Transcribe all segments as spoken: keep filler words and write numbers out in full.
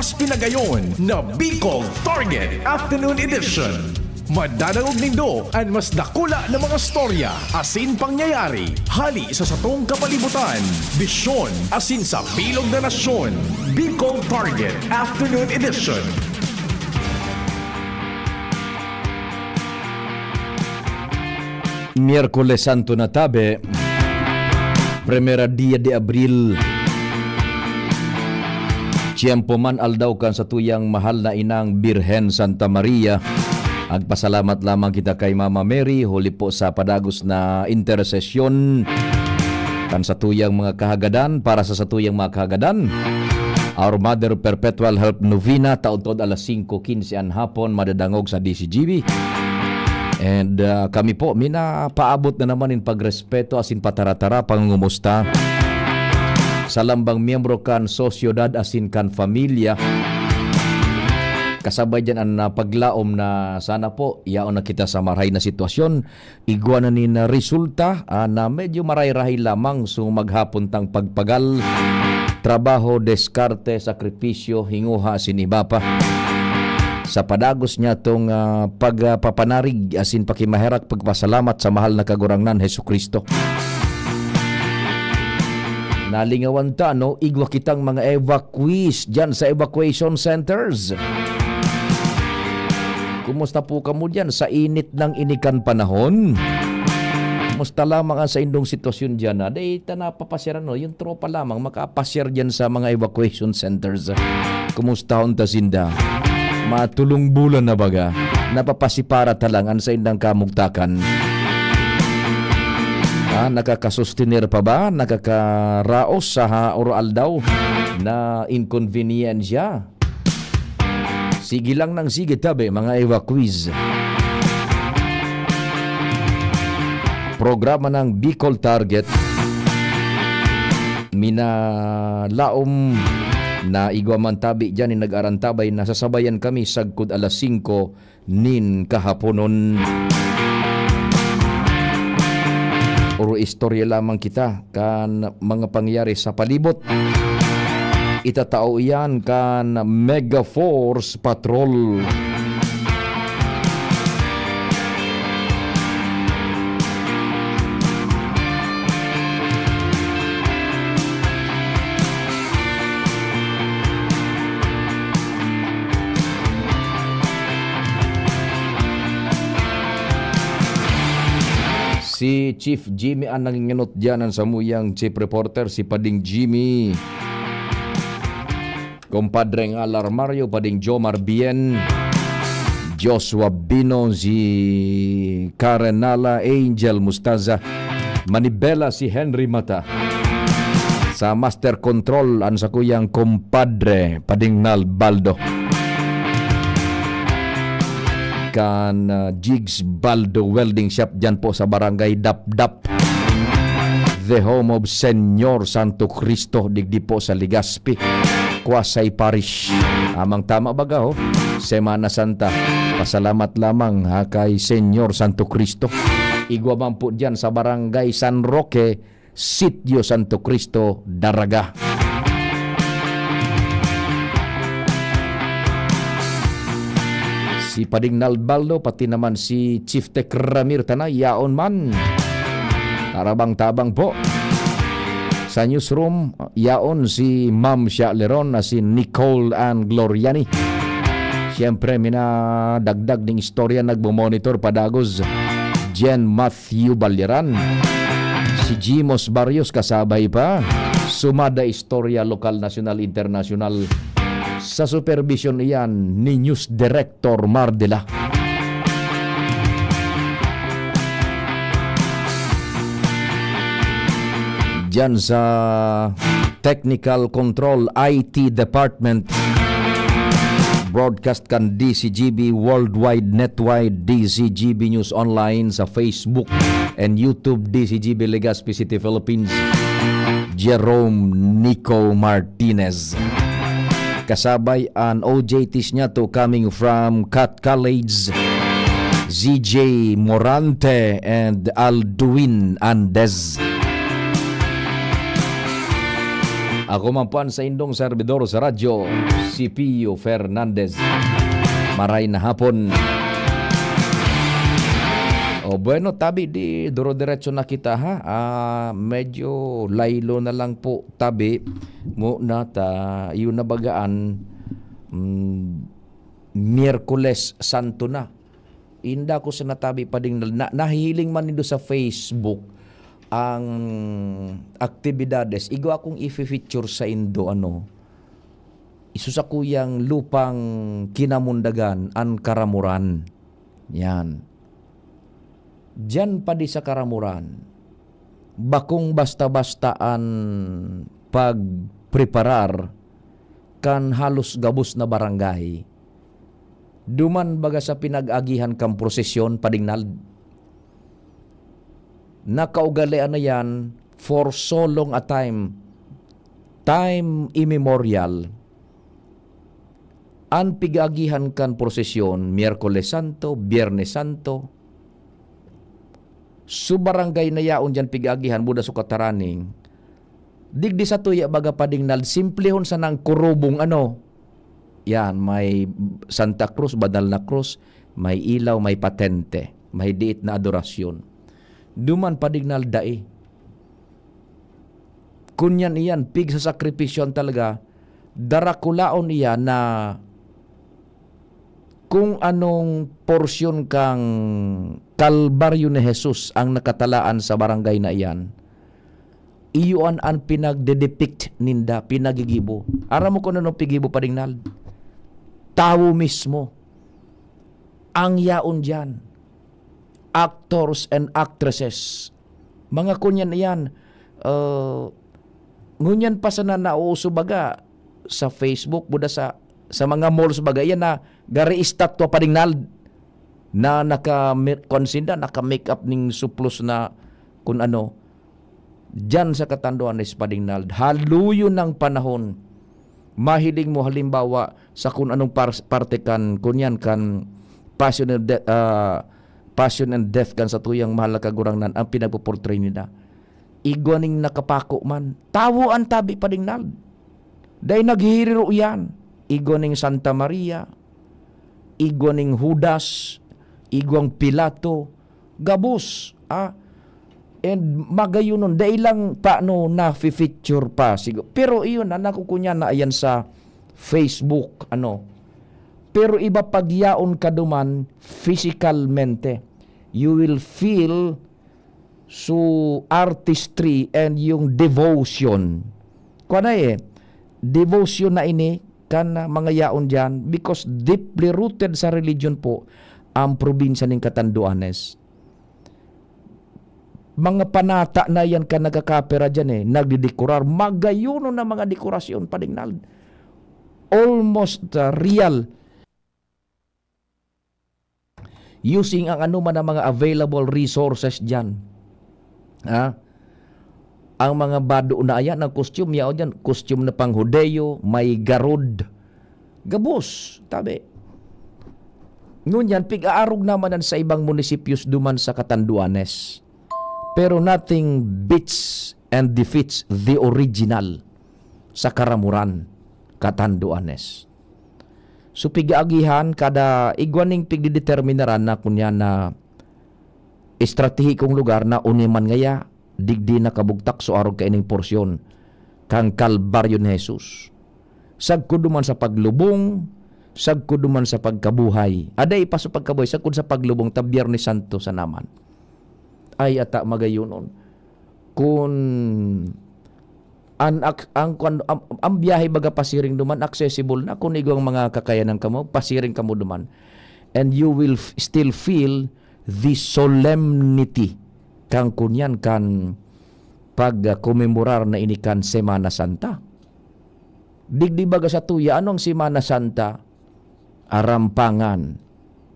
Mas pinagayon na Bicol Target Afternoon Edition. Madadangog nindo an mas dakula na mga storya asin pangyayari hali sa satong kapalibutan, bisyon asin sa bilog na nasyon. Bicol Target Afternoon Edition. Miyerkules Santo na tabi, primera dia de Abril. Tiyempo man aldaw kan satuyang mahal na inang Birhen Santa Maria. Agpasalamat lamang kita kay Mama Mary, huli po sa padagos na intersesyon kan satuyang mga kahagadan, para sa satuyang mga kahagadan. Our Mother Perpetual Help Novena, taudtod alas singko quince an hapon, madadangog sa D C G B. And, ah, kami po, minapaabot na naman in pagrespeto asin pataratara, pangungumusta sa lambang miyembro kan sosyedad asin kan pamilya. Kasabay diyan an, ah, paglaom na sana po, yaon na kita sa marahay na sitwasyon. Igwa na nin resulta, ah, na medyo maray-rahay lamang. So, maghapon tang pagpagal, trabaho, diskarte, sakripisyo, hinguha, asin iba pa. Sa padagos niya tong, ah, pagpapanarig asin pakimaherak, pagpasalamat sa mahal na Kagurangnan Jesu-Cristo. Nalingawan ta, no? Igwa kitang mga evacuees dyan sa evacuation centers. Kumusta po kamo diyan sa init ng inikan panahon? Kumusta lamang ang saindong sitwasyon diyan, ha? Dai ta napapasyar, ano, yung tropa lamang makapasyar diyan sa mga evacuation centers. Kumusta unta sinda? Matulong bulan na baga? Napapasipara ta lang an saindang kamugtakan. Ah, nakakasustener pa ba? Nakakaraos sa ha-, oro-aldaw na inkonbenyensiya? Sige lang nang sige tabi, mga evacuees. Programa ng Bicol Target. Minalaom na igwa man tabi diyan ni nag-arantabay na sasabayan kami sagkod alas singko nin kahaponon. Oro istorya lamang kita kan mga pangyayari sa palibot. Itatao iyan kan Mega Force Patrol. Si Chief Jimmy an nangingenot diyan, an samuyang chief reporter, si Pading Jimmy. Compadre Ngalar Mario, Pading Jomar Bien, Joshua Bino, si Karen Nala, Angel Mustaza, Manibela, si Henry Mata. Sa Master Control, an sakuyang compadre, Pading Nalbaldo. Kan, ah, Jigs Baldo Welding Shop dyan po sa Barangay Dapdap, the home of Señor Santo Cristo, digdi po sa Legazpi, Quasay Parish. Amang tama baga, ho? Semana Santa. Pasalamat lamang, ha, kay Señor Santo Cristo. Igwa man po dyan sa Barangay San Roque, Sitio Santo Cristo, Daraga. Si Pading Nalbaldo, pati naman si Chief Tech Ramir Tanay, yaon man. Tarabang-tabang po. Sa newsroom, yaon si Ma'am Sha Leron na si Nicole Ann Gloriani. Siyempre, minadagdag ning istorya, nagmo-monitor padagos, Jen Matthew Balyaran. Si Jimos Barrios kasabay pa. Sumada istorya lokal, nasyonal, internasyonal. Sa supervision iyan ni News Director Mardela. Diyan sa Technical Control I T Department. Broadcast kan D C G B Worldwide Network, D C G B News Online sa Facebook and YouTube, D C G B Legazpi City, Philippines. Jerome Nico Martinez. Kasabay an O J Ts niya to coming from Cat College, Z J Morante and Alduin Andes. Ako man po ang saindong servidor sa radyo, si Pio Fernandez. Maray na hapon. O bueno, tabi, di duro-diretso na kita, ha. Ah, medyo laylo na lang po, tabi, muna ta, yun na bagaan, mm, Miyerkules Santo na. Inda ko sa natabi pa ding na, nahihiling man nindo sa Facebook ang aktibidades. Igwa kong ifi-feature sa indo, ano, isusakuyang lupang kinamundagan, an Karamoran. Yan. Diyan pa di sa Karamoran, bakong basta-basta an pagpreparar kan halos gabos na barangay. Duman baga sa pinag-agihan kan prosesyon, padingnal. Nakaugalean na yan for so long a time, time immemorial. An pig-aagihan kan prosesyon, Miyerkules Santo, Biyernes Santo, su barangay na yaon diyan pig-aagihan, buda su kataraning. Digdi sa tuya baga padingnal, simplehon sanang kurubong ano. Yan, may Santa Cruz, banal na krus, may ilaw, may patente, may diit na adorasyon. Duman padingnal dai. Kunyan iyan, pig sa sakripisyon talaga, darakulaon iyan na kung anong porsyon kan Kalbaryo ni Jesus ang nakatalaan sa barangay na iyan, iyon an pinagde-depict ninda, pinagigibo. Aram mo kung anong pigibo, padingnal? Tawo mismo ang yaon diyan. Actors and actresses. Mga kunyan iyan. Uh, ngunyan pa sana nauuso baga sa Facebook, buda sa, sa mga malls baga, iyan na gari estatwa, padingnal, na naka, kuwan sinda, naka-makeup ning suplos na kun ano. Diyan sa Catanduanes, padingnal, haluyon ng panahon. Mahiling mo, halimbawa, sa kun anong par-, parte kan, kunyan, kan Passion and De-, ah, Passion and Death kan satuyang mahal na Kagurangnan, ang pinagpo-portray nila. Igwa ning nakapako man. Tawo an tabi, padingnal. Dai naghihiriro iyan. Igwa ning Santa Maria, igwa ning Judas, igwang Pilato, gabos, ah. And magayonon, dai lang pa, ano, nafi-feature pa, sigo-, pero iyon, ah, nakukunya na ayan sa Facebook, ano. Pero iba pag yaon ka duman, physicalmente, you will feel su artistry and yung devotion. Kuwan na eh, devotion na ini kan, ah, mga yaon diyan, because deeply rooted sa religion po ang probinsya ning Catanduanes. Mga panata na yan ka nagkakapera diyan eh, nagdidekorar. Magayonon na mga dekorasyon, padingnal. Almost, ah, real. Using ang ano man ang mga available resources diyan. Ha? Ang mga bado na ayan, ang costume, yaon diyan, costume na pang Hudeo, may garod. Gabos, tabi. Ngunyan, pig-aarog naman yan sa ibang munisipyos duman sa Catanduanes. Pero nothing beats and defeats the original sa Karamoran, Catanduanes. So, pig-aagihan, kada igwa ning pigdedeterminaran na kunyan na estratehikong lugar na uniman ngaya, digdi nakabugtak so arog kaining porsyon kan Kalbaryo ni Jesus. Sagkod duman sa paglubong, sagkod duman sa pagkabuhay. Aday pa sa pagkabuhay, sagkod sa paglubong, ta Biyernes Santo sa naman. Ay, ata magayonon. Kun an ak-, ang, kun, ang, ang biyahe baga pasiring duman, accessible na. Kun igwang mga kakayanan kamo, pasiring kamo duman. And you will f-, still feel the solemnity kan kunyan, kan pag, ah, komemorar na ini kan Semana Santa. Digdi baga sa tuya, ano ang Semana Santa? Arampangan.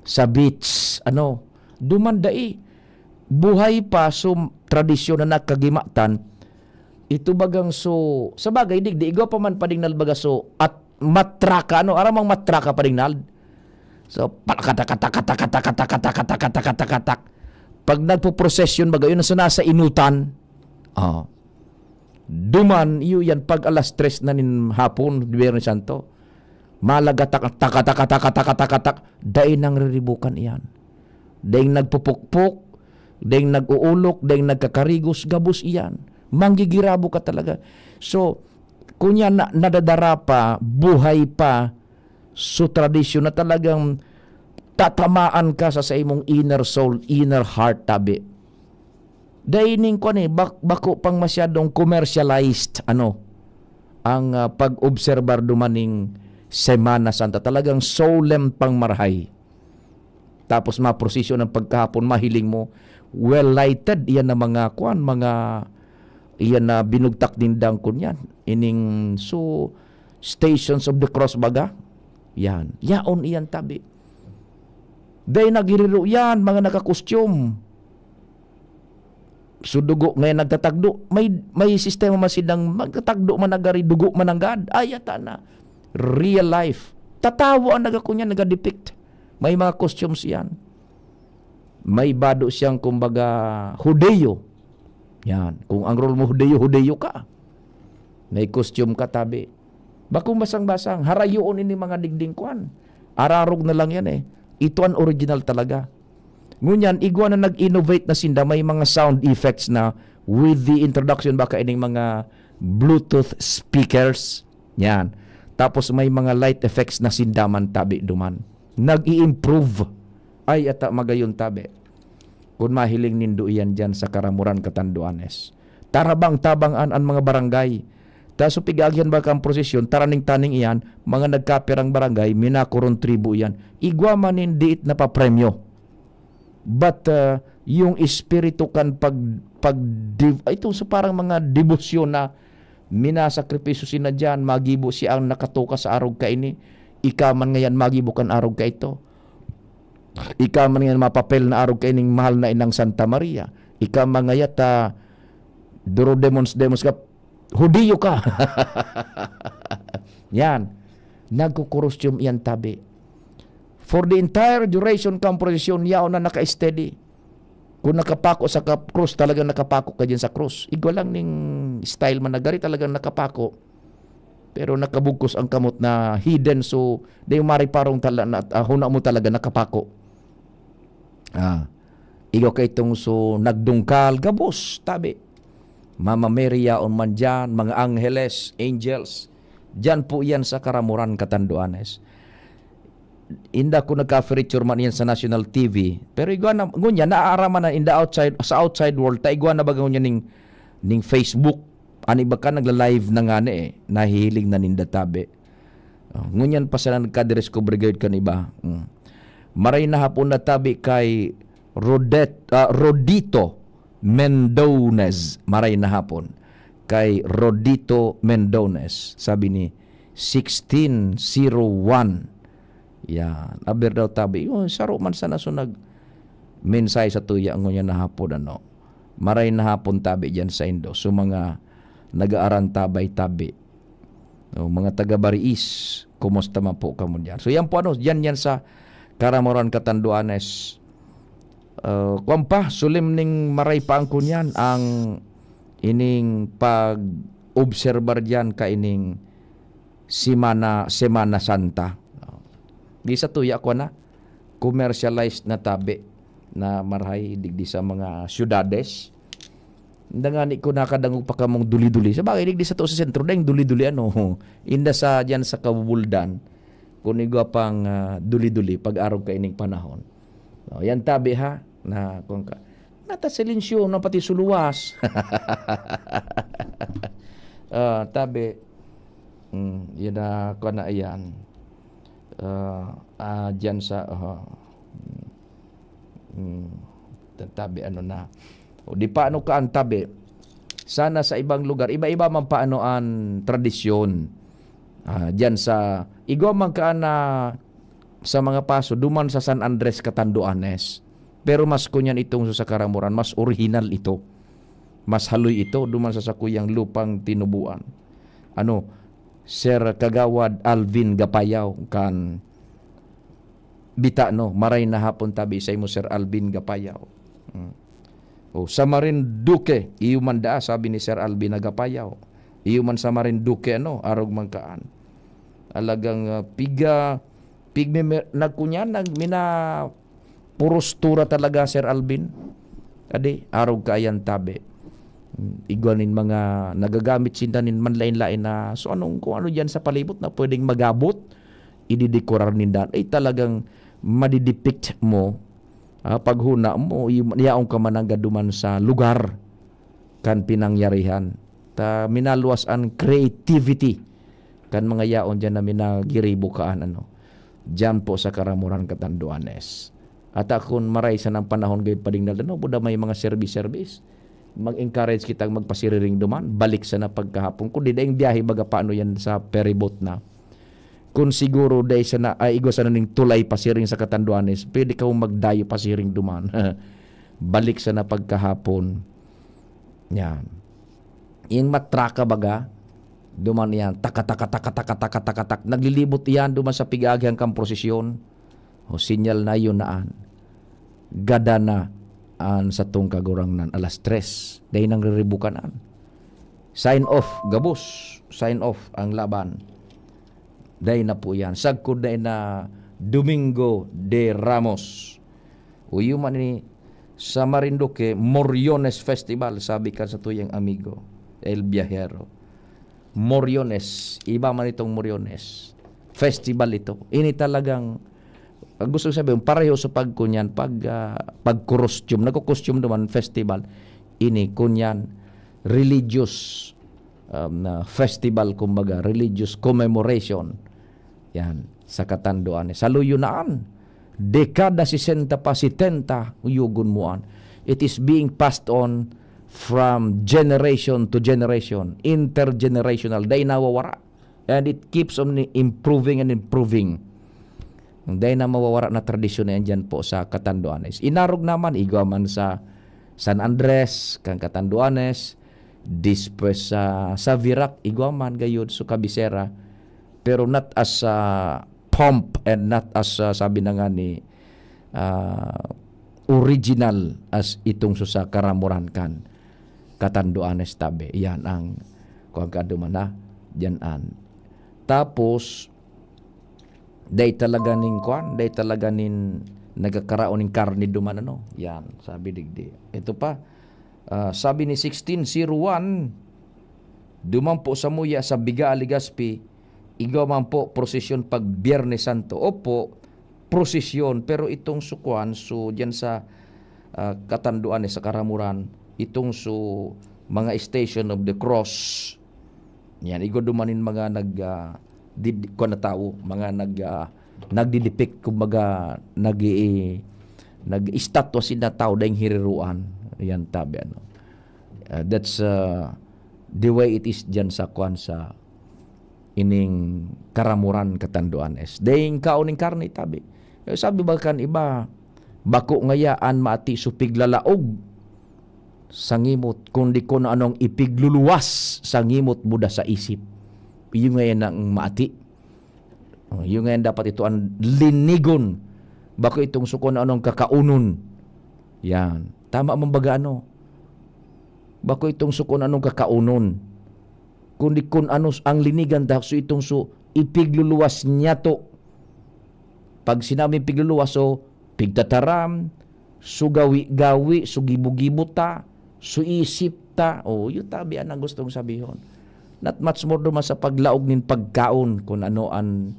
Sa beach, ano? Duman dai. Buhay pa, so, tradisyon na nakagimatan. Ito bagang so, sa bagay, digdi, igwa pa man padingnal baga so, at matraka, ano? Aram ang matraka, padingnal? So, palakatakatakatakatakatakatakatakatakatak. Pag nagpo-procession baga, yun ang sa nasa inutan. Oh. Duman, iyo yan, pag alas tres na nin hapon, Biyernes Santo, malagatak, taka, taka, taka, taka, taka, taka, dai nang riribukan iyan. Dai nagpupukpok, dai nag-uulok, dai nagkakarigos, gabos iyan. Manggigirabo ka talaga. So, kunya na, nadadara pa, buhay pa, so tradisyon na talagang tatamaan ka sa, sa imong inner soul, inner heart, tabi. Dai ning kwan eh, bak-, bako pang masyadong commercialized, ano, ang, ah, pag-obserbar duman ning Semana Santa. Talagang solemn pang marahay. Tapos maprosesyon ang pagkahapon, mahiling mo, well lighted, iyan na mga kwan, mga, iyan na binugtak nindang kunyan. Ining, so, Stations of the Cross baga. Yan. Yaon iyan tabi. Dai nagiriro yan, mga nakakostume. So, dugo ngayon nagtatagdo. May, may sistema man silang magtatagdo man nagari, dugo man nanggad. Ay, ata na. Real life. Tatawo ang nagakunya, nagadepict. May mga costumes yan. May bado siyang, kumbaga, Hudeo. Yan. Kung ang role mo Hudeo, Hudeo ka. May costume ka, tabi. Bakong basang-basang, harayoon ini mga digding kwan. Ararog na lang yan eh. Ito ang original talaga. Ngunyan, igwa na nag-innovate na sinda, may mga sound effects na with the introduction baka ining mga Bluetooth speakers. Yan. Tapos may mga light effects na sinda man tabi duman. Nag-i-improve. Ay, ata magayon tabi. Kun mahiling nindo iyan diyan sa Karamuran, Catanduanes. Tarabang-tabangan an mga barangay. Ta so pig-aagyan ba kan prosesyon, taraning-taning iyan, mga nagkapirang barangay, minakoron tribo iyan. Igwa man nin diit na papremyo. But, uh, yung espiritu kan pag-, pag-, div-, ay, itong sa parang mga debosyon na minasakripisyo sina diyan, magibo siya ang nakatuka sa arog kaini. Ika man ngayan magibo kan arog kaito. Ika man ngayon mapapel na arog kaining mahal na inang Santa Maria. Ika man ngayat, ah, duro demons, demons ka, Hudiyo ka. Yan. Nagkukurustyom iyan tabi. For the entire duration kan prosesyon, yaon na naka-steady. Kung nakapako sa ka-, krus, talagang nakapako ka dyan sa krus. Igwa lang ning style man nagari, talagang nakapako. Pero nakabugkos ang kamot na hidden, so, di mo mariparong tala-, na, ah, huna mo talaga nakapako. Ah, igwa ka itong so, nagdungkal, gabos, tabi. Mama Mary yaon man dyan, mga angeles, angels. Dyan po yan sa Karamuran, Catanduanes. Inda ko nagka-feature man yan sa national T V. Pero igwa na, ngunya, naaaraman na in the outside, sa outside world, ta igwa na baga ngunya ning, ning Facebook. An iba ka nagla-live na ngani eh. Nahihiling na ninda tabi. Oh, ngunyan pa sila nagka-discover gayud kan iba. Mm. Maray na hapon na tabi kay Rodet-, ah, Rodito Mendones. Maray na hapon kay Rodito Mendones. Sabi ni sixteen zero one. Yan. Aber daw tabi. Oh, saro man sana so nag-, mensahe sa tuya ngunyan na hapon, ano. Maray na hapon tabi dyan sa Indo. So, mga nag-aarantabay tabi. O, mga taga Bariis, kumusta man po kamo dyan? So, yan po, ano, dyan yan sa Karamoran, Catanduanes. Uh, kwan pa, sulim ning maray pa ang kunyan, ang ining pag-obserbar dyan kaining Semana, Semana Santa. Di sa tuya ko na, commercialized na tabi na marhay digdi sa mga syudades. Inda ngani ko nakadangog pa kamong duli-duli. Sa bagay, digdi sa to sa sentro, dayong duli-duli, ano, inda sa, diyan sa Kabubuldan, kung igwa pang, ah, duli-duli, pag-arog ka ining panahon. O, yan tabi, ha, na, kung ka, nata silensyo na pati suluwas. Ah, tabi, mm, yan na, kung na, ayan. Ah, ah, diyan sa, ah, mm, mm, tabi, ano na. O, di pa, ano ka, ang tabi. Sana sa ibang lugar, iba-iba man pa, ano, ang tradisyon. Ah, diyan sa, igwa man ka na sa mga paso, duman sa San Andres, Catanduanes. Pero mas kunyan itong sa Karamuran, mas orihinal ito. Mas haloy ito, duman sa sakuyang lupang tinubuan. Ano, Sir Kagawad Alvin Gapayaw, kan Bita, no? Maray na hapon tabi sa imo, Sir Alvin Gapayaw. Mm. O, sa Marinduque, iyo man daa, sabi ni Sir Alvin Nagapayaw. Iyo man sa Marinduque, ano, arog man kaan. Talagang, ah, piga, pigmeme-, nagkunya, nag-, mina-, puros tura talaga, Sir Alvin. Adi, arog kaayan tabi. Hmm, igwa nin mga nagagamit sinda nin manlain-lain na, so, anong, kung ano diyan sa palibot na pwedeng magabot, ididekorar ninda. Ay, talagang madidepict mo, ah, paghuna mo, y-, yaon ka man nanggad duman sa lugar kan pinangyarihan. Ta minaluwas an creativity kan mga yaon diyan na minagiribo kaan, ano, diyan po sa Karamoran, Catanduanes. At akon maray sanang panahon gayod padingnal, ano, buda may mga service-service. Mag-encourage kitang magpasiriring duman, balik sana pagkahapon. Kundi daing biyahe, baga paano yan sa ferryboat na. Kun siguro dai sana, ay, igwa sana ning tulay pasiring sa Catanduanes, pwede ka magdayo pasiring duman. Balik sana pagkahapon. Yan. Yung matraka baga, duman yan, taka, taka, taka, taka, taka, taka, tak. Naglilibot yan, duman sa pig-aagihan kang prosesyon. O, sinyal na yun na an. Gada na an satong Kagurangnan, alas tres. Dai nang riribukan an. Sign off, gabos. Sign off ang laban. Dai na po yan. Sagkod na ina Domingo de Ramos. Uyo man ni sa Marinduque, Moriones Festival, sabi kan satuyang amigo, El Viajero. Moriones, iba man itong Moriones. Festival ito. Ini talagang, ah, gusto ko sabihin, pareho sa pagkunyan, pag, ah, pag-costume. Nagko-costume naman, festival. Ini, kunyan, religious, um, na festival, kumbaga, religious commemoration. Yan, sa Catanduanes. Sa Luyunaan, dekada sesenta pa, setenta, uyugon mo an. It is being passed on from generation to generation, intergenerational, dai nawawara. And it keeps on improving and improving. Dai na mawawara na tradisyon na yan dyan po sa Catanduanes. Inarog naman, igwa man sa San Andres, kan Catanduanes, despues sa, sa Virac, igwa man gayud, so kabisera, pero not as, ah, pomp and not as, ah, sabi na nga ni, ah, original as itong so sa Karamoran kan Catanduanes tabi. Yan ang kuwan ka duman na, diyan an. Tapos, dai talaga nin kuwan, dai talaga nin nagkakaraon nin karne duman, ano. Yan, sabi digdi. Ito pa, ah, sabi ni sixteen zero one, duman po sa Muya, sa Biga, Legazpi, igwa man po prosesyon pag Biyernes Santo. Opo, prosesyon, pero itong so kuwan, so diyan sa, ah, Catanduanes, sa Karamoran, itong so mga Station of the Cross, yan, igwa duman nin mga nag, ah, di, di, kuwan na tawo, mga nag, ah, nagdidepict, kumbaga, nag-i-, nag-istatwa sinda tawo, daing hiriruan. Yan, tabi, ano. Ah, that's, ah, the way it is dyan sa, kuwan, sa ining Karamoran, Catanduanes. Daing kaon ning karne, tabi. Eh, sabi ba kan iba, bako ngaya an maati so piglalaog sa ngimot, kundi kun ano an ipigluluwas sa ngimot buda sa isip. Iyo ngayan ang maati. Oh, iyo ngayan dapat ito an linigon. Bako itong so kun ano an kakaonon. Yan. Tama man baga ano? Bako itong so kun ano an kakaonon. Kundi kun ano s-, ang linigan ta, so itong so ipigluluwas niyato. Pag sinabing pigluluwas, so pigtataram, so gawi-gawi, so gibo-gibo ta, so isip ta. Oh, yun tabi an gustong sabihon. Not much more duman sa paglaog nin pagkaon, kun ano an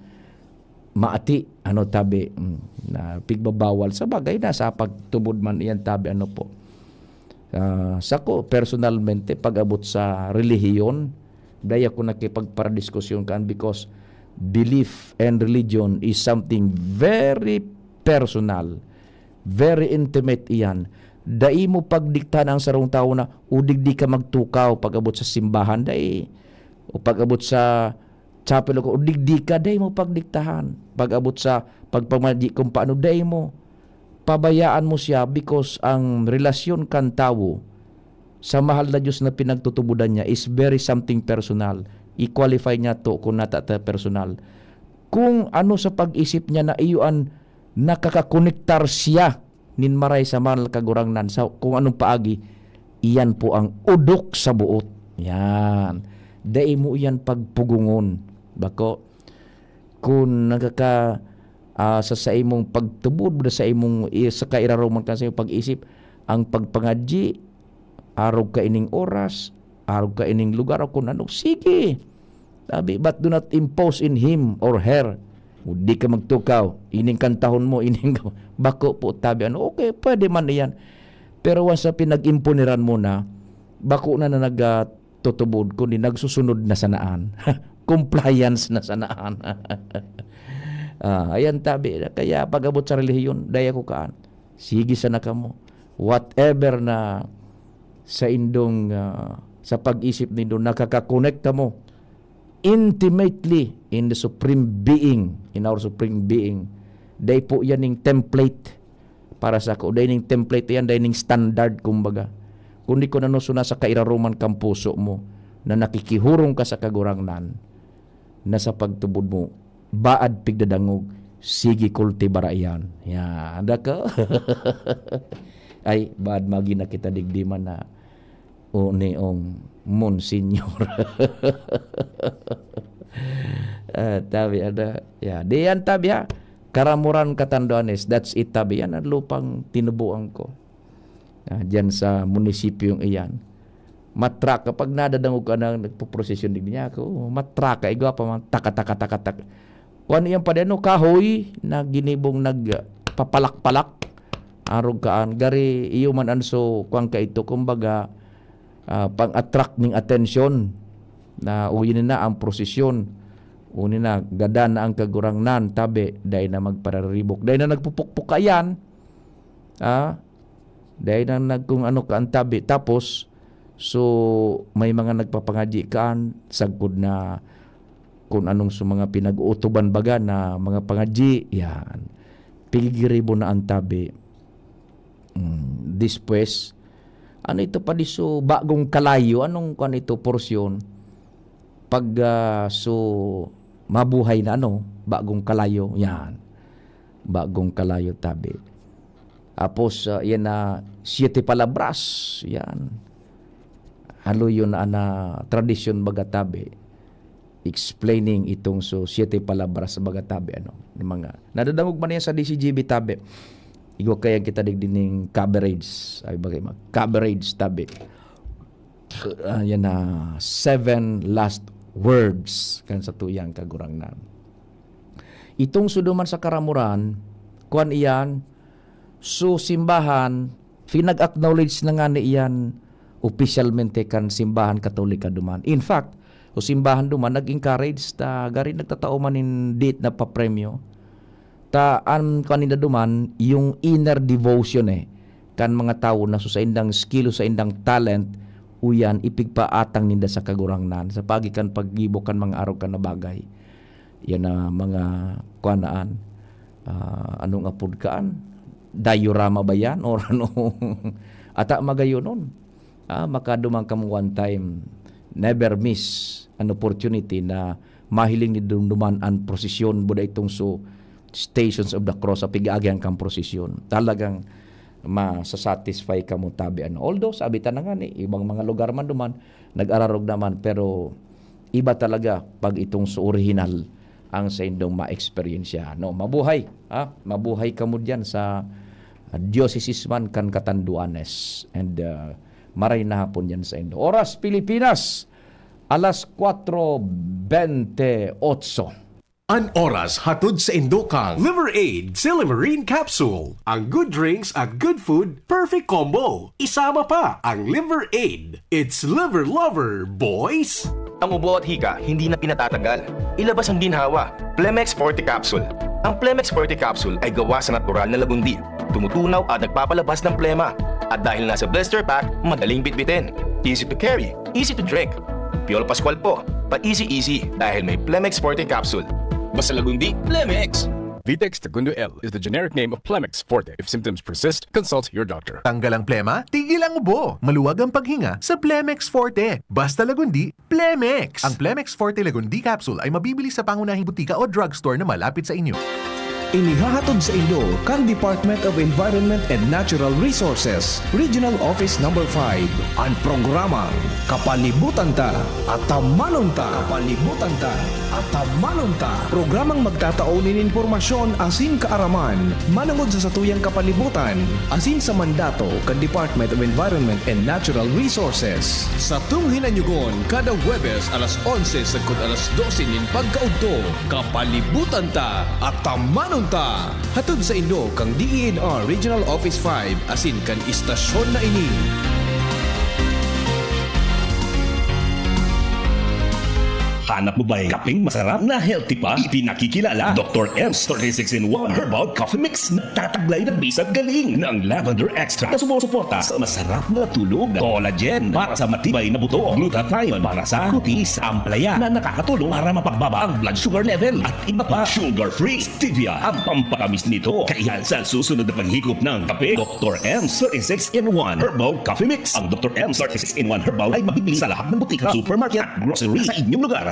maati, ano tabi, mm, na pigbabawal. Sa bagay, nasa pagtubod man iyan tabi, ano po. Ah, sako, personalmente, pag-abot sa relihiyon, dai ako nakipagparadiskusyon kan, because belief and religion is something very personal, very intimate iyan. Dai mo pagdiktahan ang sarong tawo na, "O, digdi ka magtukaw pag-abot sa simbahan." Dai. O pag-abot sa chapel o, o digdi ka, dai mo pagdiktahan. Pag-abot sa pagpamadi kung paano, dai mo. Pabayaan mo siya, because ang relasyon kan tawo sa mahal na Diyos na pinagtutubodan niya is very something personal. I-qualify niya to kung nata ta personal. Kung ano sa pag-isip niya na iyo an nakakakonektar siya nin maray sa mahal na Kagurangnan sa kung anong paagi, iyan po ang odok sa buot. Yan. Dai mo iyan pagpugungon. Bako, kun nagkaka-, ah, sa, sa imong pagtubod, sa imong i-, sa kairaroman ka sa imong pag-isip, ang pagpangadyi, arog ka ining oras, arog ka ining lugar, o kun ano, sige. Sabi, "But do not impose in him or her." O di ka magtukaw, ining kantahon mo, ining bako po, tabi, ano, okay, pwede man iyan. Pero once na pinag-imponiran mo na, bako na na nag, ah, tutubod, kundi nagsusunod na sanaan. Compliance na sanaan. Ah, ayan, tabi. Kaya pag-abot sa relihiyon, dai ako kaan. Sige sana kamo. Whatever na sa indong, ah, sa pag-isip nindo, nakakakonekta mo intimately in the Supreme Being, in our Supreme Being. Dai po yan ning template para sa ako. Dai ning template yan, dai ning standard, kumbaga. Kundi kun ano so nasa kairaroman kan puso mo, na nakikihurong ka sa Kagurangnan, na sa pagtubod mo, baad pigdadangog, sige, kultibara iyan. Yan, anda ka? Ay, baad magi na kita digdi man na, o neong Monsignor. Ah, tabi, ada, ya, di yan, tabi, ha? Karamoran, Catanduanes, that's it, tabi. Yan ang lupang tinubuan ko. Ah, diyan sa munisipyong iyan. Matraka, pag nadadangog ka na nagpoprosesyon, digdi niya ako, matraka, igwa pa man, taka, taka, taka, taka. Kwan iyan pa din, no, kahoy na ginibong nagpapalak-palak. Arog kaan, gari, iyo man an so, kwan ka ito, kumbaga, ah, pang-attract ning atensyon na uwi na ang prosesyon. Uni na, gadan na ang Kagurangnan, tabi, dai na magpararibok. Dai na nagpupukpok kaiyan. Ah, dai na nag-, kung ano ka ang tabi. Tapos, so, may mga nagpapangadyi kaan, sagkod na kung anong so mga pinag-uutuban baga na mga pangadyi, yan. Pigigiribo na ang tabi. Mm, despues, ano ito pa di so bagong kalayo? Anong kwan ito, porsyon? Pag, ah, so, mabuhay na ano, bagong kalayo, yan. Bagong kalayo, tabi. Tapos, ah, yan na, siete palabras, yan. Haloy yun na, na tradisyon baga, tabi. Explaining itong so, siete palabras baga, tabi, ano, ng mga, nadadangog man yan sa D C G B, tabi. Igwa kaya kita digdi ning coverage, ay bagay mag-, coverage, tabi. Ah, yan na, seven last words kan sa tuyang Kagurangnan. Itong so duman sa karamoran, kwan iyan, so simbahan, pinag-acknowledge na nga ni iyan opisyalmente kan simbahan Katolika duman. In fact, so simbahan duman nag-encourage ta, gari nagtatao man nin diit na papremyo. Ta an kanina duman, yung inner devotion, eh, kan mga tawo na so saindang skill o saindang talent, uyan, ipigpaatang ninda sa Kagurangnan, sa paagi kan paggibo kan mga arog kan na bagay. Yan na mga, kuwan na an, ah, anong apod kaan? Diorama ba yan? Or ano? Ata magayonon. Ah, makaduman kamo one time, never miss an opportunity na mahiling ni dumduman an prosesyon, buda itong so Stations of the Cross, sa pig-aagihan kang prosesyon. Talagang masasatisfy kamo, tabi, ano. Although, sabi ta na nga ni, ibang mga lugar man duman, nag-ararog naman, pero iba talaga pag itong so orihinal ang saindong ma-experience, no? Mabuhay, ha? Mabuhay kamo diyan sa, ah, diocese man kan Catanduanes. And, ah, maray na hapon diyan saindo. Oras, Pilipinas, alas kwatro bente otso. An oras hatod saindo kan Liver Aid Silymarin Capsule. Ang good drinks at good food, perfect combo. Isama pa ang Liver Aid. It's Liver Lover, boys! Ang ubo at hika, hindi na pinatatagal. Ilabas ang ginhawa. Plemex Forte Capsule. Ang Plemex Forte Capsule ay gawa sa natural na lagundi. Tumutunaw at nagpapalabas ng plema. At dahil nasa blister pack, madaling bitbitin. Easy to carry, easy to drink. Piolo Pascual po, pa-easy-easy dahil may Plemex Forte Capsule. Basta lagundi, Plemex! Vitex Segundo L is the generic name of Plemex Forte. If symptoms persist, consult your doctor. Tanggal ang plema, tigil ang ubo. Maluwag ang paghinga sa Plemex Forte. Basta lagundi, Plemex! Ang Plemex Forte Lagundi Capsule ay mabibili sa pangunahing butika o drugstore na malapit sa inyo. Inihahatod saindo kan Department of Environment and Natural Resources, Regional Office Number five, an programang Kapalibutan Ta, Atamanon Ta. Kapalibutan Ta, Atamanon Ta. Programang magtatao nin impormasyon asin kaaraman manongod sa satuyang kapalibutan asin sa mandato kan Department of Environment and Natural Resources. Satong hinanyugon kada Huwebes alas onse sagkod alas dose nin pagkaudto. Kapalibutan Ta, Atamanon Ta. Hatod saindo kan D E N R Regional Office five asin kan istasyon na ini. Hanap mo ba'y kapeng masarap na healthy pa? Ipinakikilala, Doktor M's thirty-six in one Herbal Coffee Mix. Nagtataglay ng bisag galing ng lavender extract na sumusuporta sa masarap na tulog, collagen para sa matibay na buto, glutathione para sa kutis, ampalaya na nakakatulong para mapagbaba ang blood sugar level, at iba pa. Sugar-free stevia ang pampatamis nito. Kaya sa susunod na paghikop ng kape, Doktor M's thirty-six in one Herbal Coffee Mix. Ang Doktor M's thirty-six in one Herbal ay mabibili sa lahat ng butika, supermarket at grocery sa inyong lugar.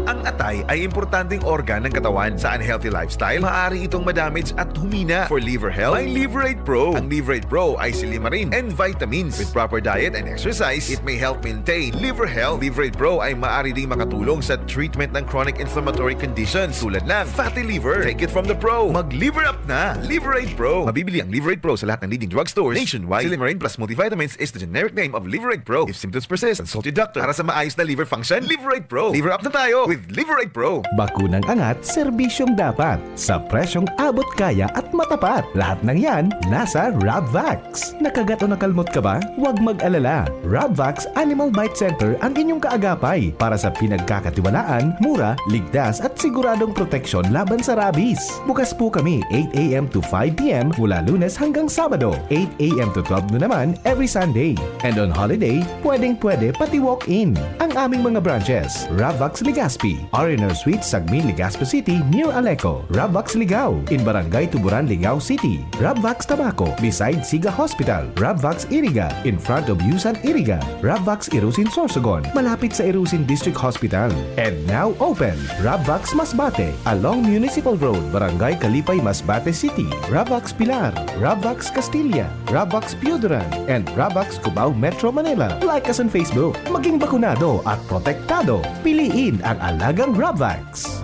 Ang atay ay importanteng organ ng katawan. Sa unhealthy lifestyle, maaari itong madamage at humina. For liver health, may Liverate Pro. Ang Liverate Pro ay silimarin and vitamins. With proper diet and exercise, it may help maintain liver health. Liverate Pro ay maaari ding makatulong sa treatment ng chronic inflammatory conditions tulad ng fatty liver. Take it from the pro. Mag-liver up na! Liverate Pro. Mabibili ang Liverate Pro sa lahat ng leading drugstores nationwide. Silimarin plus multivitamins is the generic name of Liverate Pro. If symptoms persist, consult your doctor. Para sa maayos na liver function, Liverate Pro. Liver up na tayo with Liverate Pro. Bakunang angat, serbisyong dapat, sa presyong abot kaya at matapat. Lahat ng yan, nasa Rabvax. Nakagat o nakalmot ka ba? Huwag mag-alala. Rabvax Animal Bite Center ang inyong kaagapay para sa pinagkakatiwalaan, mura, ligtas at siguradong proteksyon laban sa rabies. Bukas po kami eight a m to five p m mula Lunes hanggang Sabado, eight a m to twelve noon naman every Sunday. And on holiday, pwedeng-pwede pati walk-in. Ang aming mga branches, Rabvax Legazpi, R and R Suite, Sagmin, Legazpi City, near Aleco, Rabvax Ligao, in Barangay Tuburan, Ligao City, Rabvax Tabaco, beside Siga Hospital, Rabvax Iriga, in front of Yusan Iriga, Rabvax Irusin Sorsogon, malapit sa Irusin District Hospital. And now open, Rabvax Masbate, along Municipal Road, Barangay Kalipay, Masbate City, Rabvax Pilar, Rabvax Castilla, Rabvax Pioduran, and Rabvax Cubao, Metro Manila. Like us on Facebook. Maging bakunado at protektado. Piliin ang alagang Rabvax.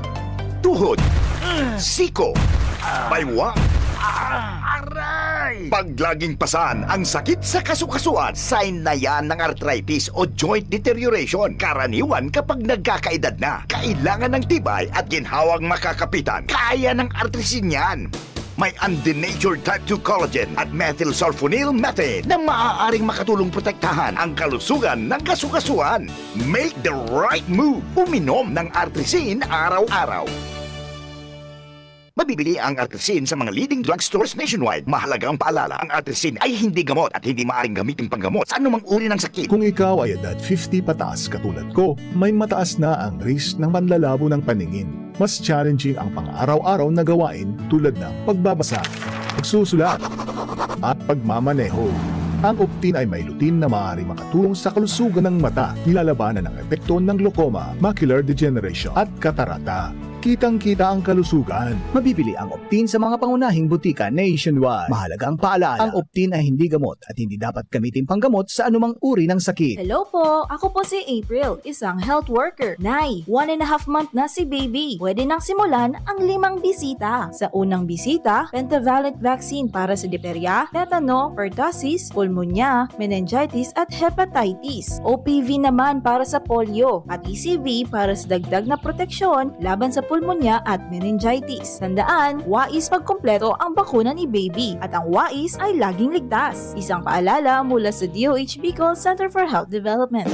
Tuhod, siko, baywang, aray! Pag laging pasan ang sakit sa kasukasuan, sign na yan ng arthritis o joint deterioration. Karaniwan kapag nagkakaedad na, kailangan ng tibay at ginhawang makakapitan. Kaya ng Artrisin yan. May undenatured type two collagen at methylsulfonyl methane na maaaring makatulong protektahan ang kalusugan ng kasukasuan. Make the right move. Uminom ng Artrisin araw-araw. Mabibili ang Artrisin sa mga leading drugstores nationwide. Mahalagang paalala, ang Artrisin ay hindi gamot at hindi maaaring gamitin panggamot sa anumang uri ng sakit. Kung ikaw ay edad fifty pataas katulad ko, may mataas na ang risk ng panlalabo ng paningin. Mas challenging ang pang-araw-araw na gawain tulad ng pagbabasa, pagsusulat, at pagmamaneho. Ang Optin ay may lutein na maaaring makatulong sa kalusugan ng mata, nilalabanan ang epekto ng glaucoma, macular degeneration, at katarata. Kitang-kita ang kalusugan. Mabibili ang Optin sa mga pangunahing butika nationwide. Mahalagang paalala, ang Optin ay hindi gamot at hindi dapat gamitin panggamot sa anumang uri ng sakit. Hello po! Ako po si April, isang health worker. Nay, one and a half month na si baby. Pwede nang simulan ang limang bisita. Sa unang bisita, pentavalent vaccine para sa diphtheria, tetano, pertussis, pulmonya, meningitis at hepatitis. O P V naman para sa polio at E C V para sa dagdag na proteksyon laban sa pulmonya at meningitis. Tandaan, wais pagkumpleto ang bakuna ni baby at ang wais ay laging ligtas. Isang paalala mula sa D O H Bicol Center for Health Development.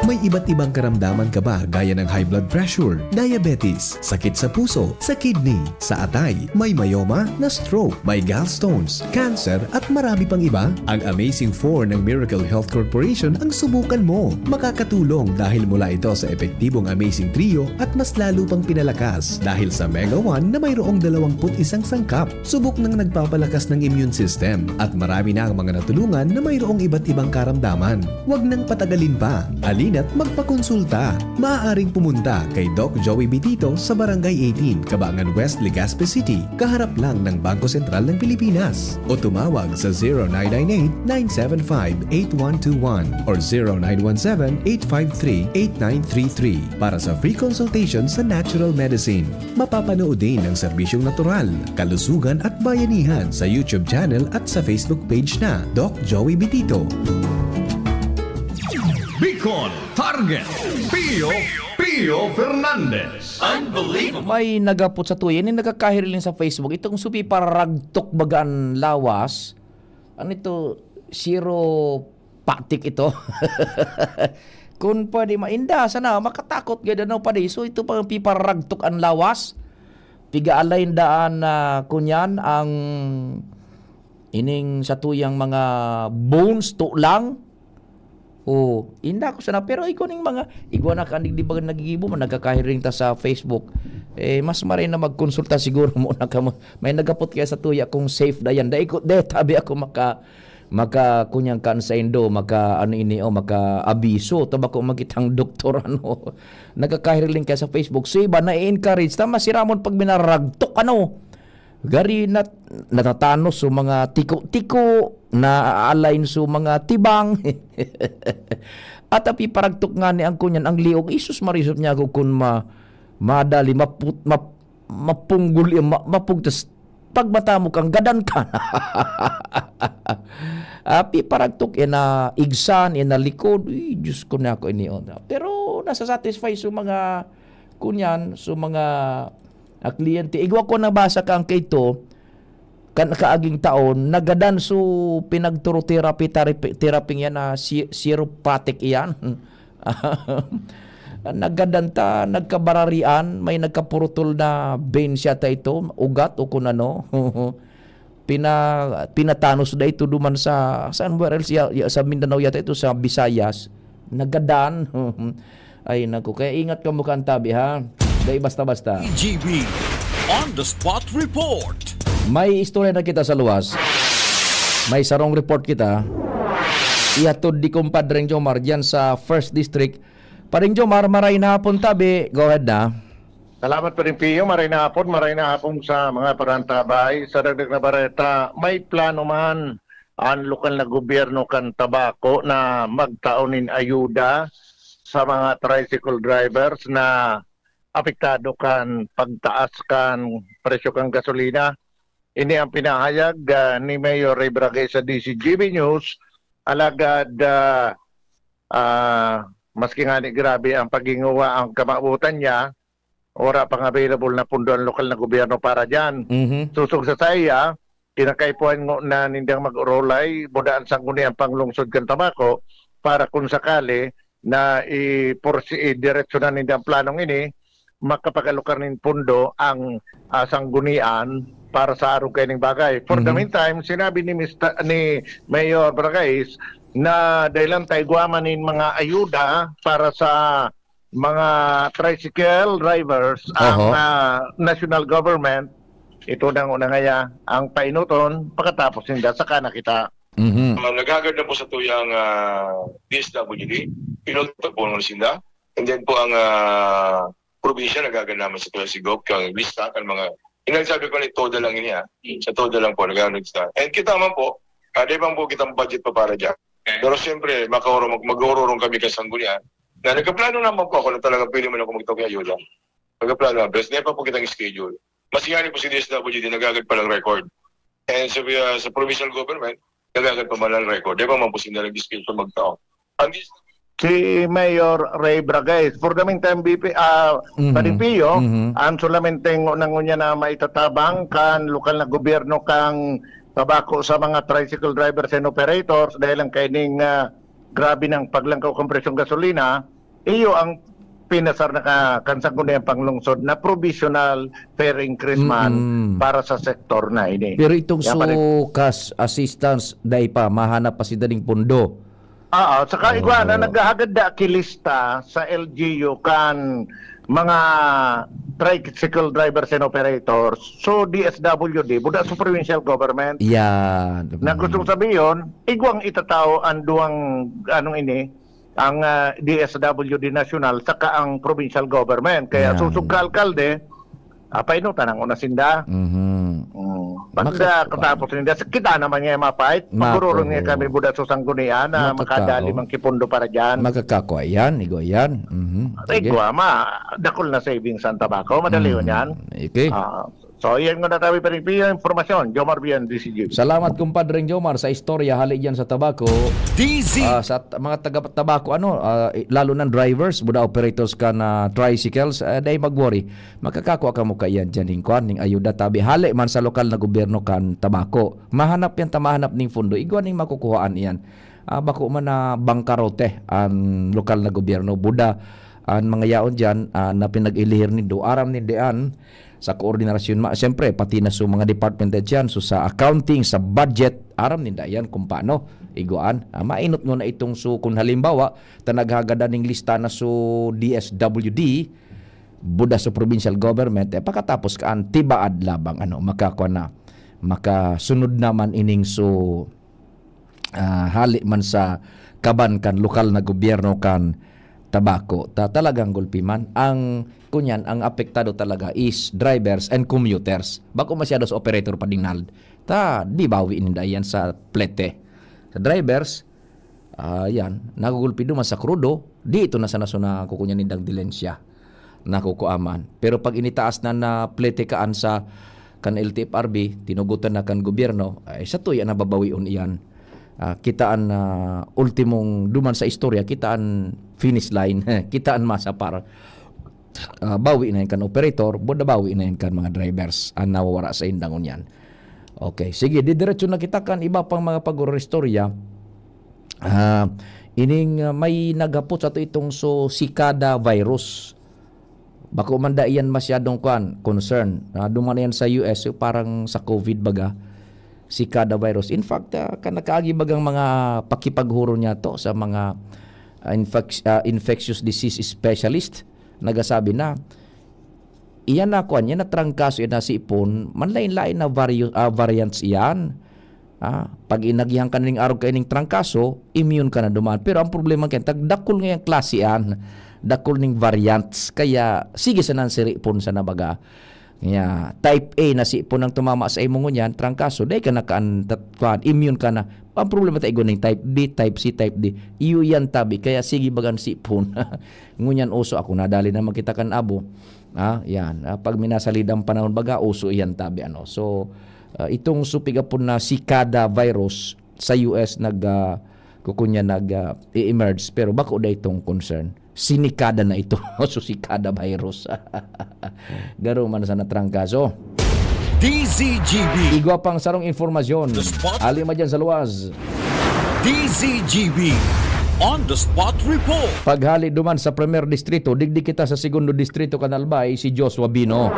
May iba't ibang karamdaman ka ba gaya ng high blood pressure, diabetes, sakit sa puso, sa kidney, sa atay, may myoma, na-stroke, may gallstones, cancer, at marami pang iba? Ang Amazing Four ng Miracle Health Corporation ang subukan mo. Makakatulong dahil mula ito sa epektibong Amazing Trio at mas lalo pang pinalakas dahil sa Mega One na mayroong dalawampu't isang sangkap. Subok nang nagpapalakas ng immune system at marami na ang mga natulungan na mayroong iba't ibang karamdaman. Huwag nang patagalin pa. Halina at magpakonsulta. Maaaring pumunta kay Doc Joey Bitito sa Barangay eighteen, Cabangan West, Legazpi City, kaharap lang ng Bangko Sentral ng Pilipinas. O tumawag sa zero nine nine eight, nine seven five, eight one two one or zero nine one seven, eight five three, eight nine three three para sa free consultation sa natural medicine. Mapapanood din ang serbisyong natural, kalusugan at bayanihan sa YouTube channel at sa Facebook page na Doc Joey Bitito. Bicol Target, Pio, Pio Fernandez. Unbelievable. May nagapot sa tuya, ini nagkakahiriling sa Facebook, itong supi paragtok baga an lawas. Ano ito? Siro patik ito. Kung pwede, mainda sana, makatakot gad ano pa di. So ito pa piparagtok an lawas. Piga-align daan na kunyan ang ining sa tuyang mga bones to lang. Oh, inda ko sana, pero ikaw ning mga igwa na kanig di ba nagigibo man nagkakahiring ta sa Facebook. Eh, mas maray na magkonsulta siguro mo na kamo. May nagapot kaya sa tuya kung safe da yan. Dai ko, de, tabi ako maka maka kunyang kan sa indo, maka ano ini o maka abiso, taba ko magitang doktor ano. Nagkakahiriling kaya sa Facebook. So iba na-encourage ta masiramon pag minaragtok ano. Gari nat natatanos so mga tiko-tiko, na-align so mga tibang. At api paragtok nga ni ang kunyan ang liog, isus marisot niya ako kun ma madali maput, map, mapunggol ma, mapugtas pagmata mo kang gadan ka. Api paragtok ina igsan, ina likod. Uy, Diyos ko na ako ini. Pero nasa-satisfy so mga kunyan, so mga ah, kliyente. Igwa ko nabasa ka ang kaito, kan kaaging taon, nagadan so pinagturo therapy, therapy, therapy yan na si, chiropathic iyan. Nagadan ta, nagkabararian, may nagkapurutol na vein siya ta ito, ugat o kung ano. Pina, pinatanos da ito duman sa, somewhere else, ya, ya, sa Mindanao yata ito, sa Visayas. Nagadan. Ay, naku. Kaya ingat ka mo kan tabi, ha? Dai basta-basta. G B on the spot report. May istorya na kita sa luwas. May sarong report kita. Ihatod di Compadreng Jomar dyan sa First District. Padreng Jomar, maray na hapon tabi. Go ahead na. Salamat pa rin, Pio. Maray na hapon, maray na hapon sa mga parantabay. Sa dagdag na bareta, may plano man ang lokal na gobyerno kan Tabaco na magtao nin ayuda sa mga tricycle drivers na apektado kan pagtaas kan presyo kan gasolina. Ini ang pinahayag ah, ni Mayor Ray Bragay sa D C G B News. Alagad ah, ah, maski nga ni grabe ang paghinguwa ang kamabutan niya, wala pang available na pundo ang lokal na gobyerno para dyan. Mhm. Susog sa saya, kinakaipuhan ngo na nindang mag-orolay, buda ang sangguniang panglungsod kan Tabaco para kung sakali na i-, i-diretso na nindang planong ini, makapagalokar nin pundo ang ah, sanggunian para sa arog kaining bagay. For the Mhm. meantime, sinabi ni Mister, ni Mayor Bragais na dahil lang tayo guwaman nin mga ayuda para sa mga tricycle drivers ang Oho. ah, national government, ito na una ngaya ang painuton, pagkatapos ninda saka na kita. Mhm. Uh, naghagad na po sa tuyang uh, D S W D, pinulto po ng sinda. And then po ang uh, probinsya, naghagad naman sa tuyang sigop, kang lista, kan mga, inang sabi ko na toda lang ini ha. Sa toda lang po, naghagad sila. And kita man po, uh, di bang po kitang budget pa para dyan. Pero siyempre, makaurong, mag-ururong kami kasanggunian na nagkaplano naman po ako na talaga pwede man ako magtawag ng ayuda. Nagkaplano naman, pero hindi pa po kitang schedule. Mas nga po si D S W D, naghagad pa lang record. And sa, uh, sa provincial government, naghagad pa man lang record. Di ba man po sila nag-schedule magtao? Ang Si Mayor Ray Bragais. For the meantime, B P, ah, Mhm. Padre Pio, Mhm. ang solamente ngo na ngunyan na maitatabang kan lokal na gobyerno kang tabako sa mga tricycle drivers and operators dahil ang kaining ah, grabe ng paglangkaw kan presyong gasolina, iyo ang pinasar na ka, kan Sangguniang Panglungsod na provisional fare increase man Mm-mm. para sa sektor na ini. Pero itong Yan pa rin. sukas assistance, dai pa, mahanap pa si daning pundo. Oo, saka igwa na Oo. naghahagad da kilista sa L G U kan mga tricycle drivers and operators. So D S W D, buda sa provincial government. Yan. Na gustong sabihin, igwang itatao ang duwang anong ini, ang, ah, D S W D National saka ang provincial government. Kaya Yan. susog ka alkalde, ah, painutan ang una sinda. Mhm. Mm. Pag, Maka- ah, katapos ninda, kita naman nga mapait. Mako. Magururong nga kami buda sa sanggunian na Makakao. makadali mang kipundo para dyan. Makakakwa yan, igo yan. Mhm. Ay, Sige. gwa, ma, dakol na savings ang tabako. Madali yun Mhm. yan. Okay. Ah, so, yan nga na tabi, pero yung impormasyon, Jomar Bian, D C G. Salamat, kumpadreng Jomar, sa istorya hali dyan sa tabako. D Z. Ah, sa t-, mga taga tabako, ano, ah, i-, lalo ng drivers, buda operators kan tricycles, eh, dai mag-worry. Makakakua kamo kaiyan dyan ning kwan, ning ayuda tabi. Hali man sa lokal na gobyerno kan tabako. Mahanap yan ta mahanap ning fundo. Igwa ning makukuhaan iyan. Ah, bako man na bangkarote an lokal na gobyerno. Buda, an mga yaon dyan, ah, na pinag-ilihir nindo. Aram nindo yan sa koordinasyon. Ma-, siyempre, pati na sa mga department head dyan. So, sa accounting, sa budget, aram ninda yan kung paano igwaan. Ah, mainot mo na itong so, kung halimbawa, ta naghagadan ning lista na so D S W D, buda sa provincial government, eh, pakatapos ka an tibaad labang, ano, makakwa na, makasunod naman ining so, ah, hali man sa kaban kan lokal na gobyerno kan tabako. Ta-, talagang gulpi man. Ang, kunyan, ang apektado talaga is drivers and commuters. Bako masyado sa operator pa, Dinald. Ta, di bawi ninda yan sa plete. Sa drivers, ah, yan, nagugulpi duman sa krudo, di ito na sana so nakukunyan nindang dilensya. Nakukuaman. Pero pag initaas na na plete kaan sa kan L T F R B, tinugutan na kan gobyerno, ay sa tuya na babawion iyan. Ah, kitaan na ultimong duman sa istorya, kitaan finish line, kitaan masa par. Ah, bawi na yan kan operator, buda bawi na yan kan mga drivers, ang nawawara sa indangon yan. Okay, sige, didiretso na kita kan iba pang mga pag-istorya. Ah, ining, ah, may naghapot sa to itong so cicada virus. Bako man da iyan masyadong kwan, concern. Ah, duman na yan sa U S, so parang sa COVID baga, cicada virus. In fact, ah, ka-, nakaagi bagang mga pakipaghuro niya to sa mga, ah, infec-, ah, infectious disease specialist, nagasabi na, iyan na kwan, yan na trangkaso, yan na sipon, manlain-lain na vario-, ah, variants iyan. Ah, pag inagihan ka ning arog kaining trangkaso, immune ka na duman. Pero ang problema kaya, tag-, dakul ngayang klase an, dakul ning variants. Kaya, sige sa nan siripon sa nabaga. Kaya, type A na sipon ang tumama sa imo ngunyan, trangkaso, dai ka nakaan, tat-, kuan, immune ka na. Ang problema ta igo ning type B, type C, type D. Iyo yan tabi. Kaya sige bagan sipon. Ngunyan uso ako, nadali na magkita kan abo. Ah, yan. Ah, pag minasalidan panahon baga, uso iyan tabi, ano. So, ah, itong supig apon na cicada virus sa U S nag, ah, kukunya nag, ah, i-emerge, pero bako da itong concern. Sinikada na ito. So, cicada virus. Garo man sa natrangkaso. D Z G B. Igwa pang sarong informasyon. The spot. Ali man dyan sa luwas. D Z G B on the spot report. Paghali duman sa Primer Distrito, digdi kita sa Segundo Distrito, Canal Bay, si Joshua Bino.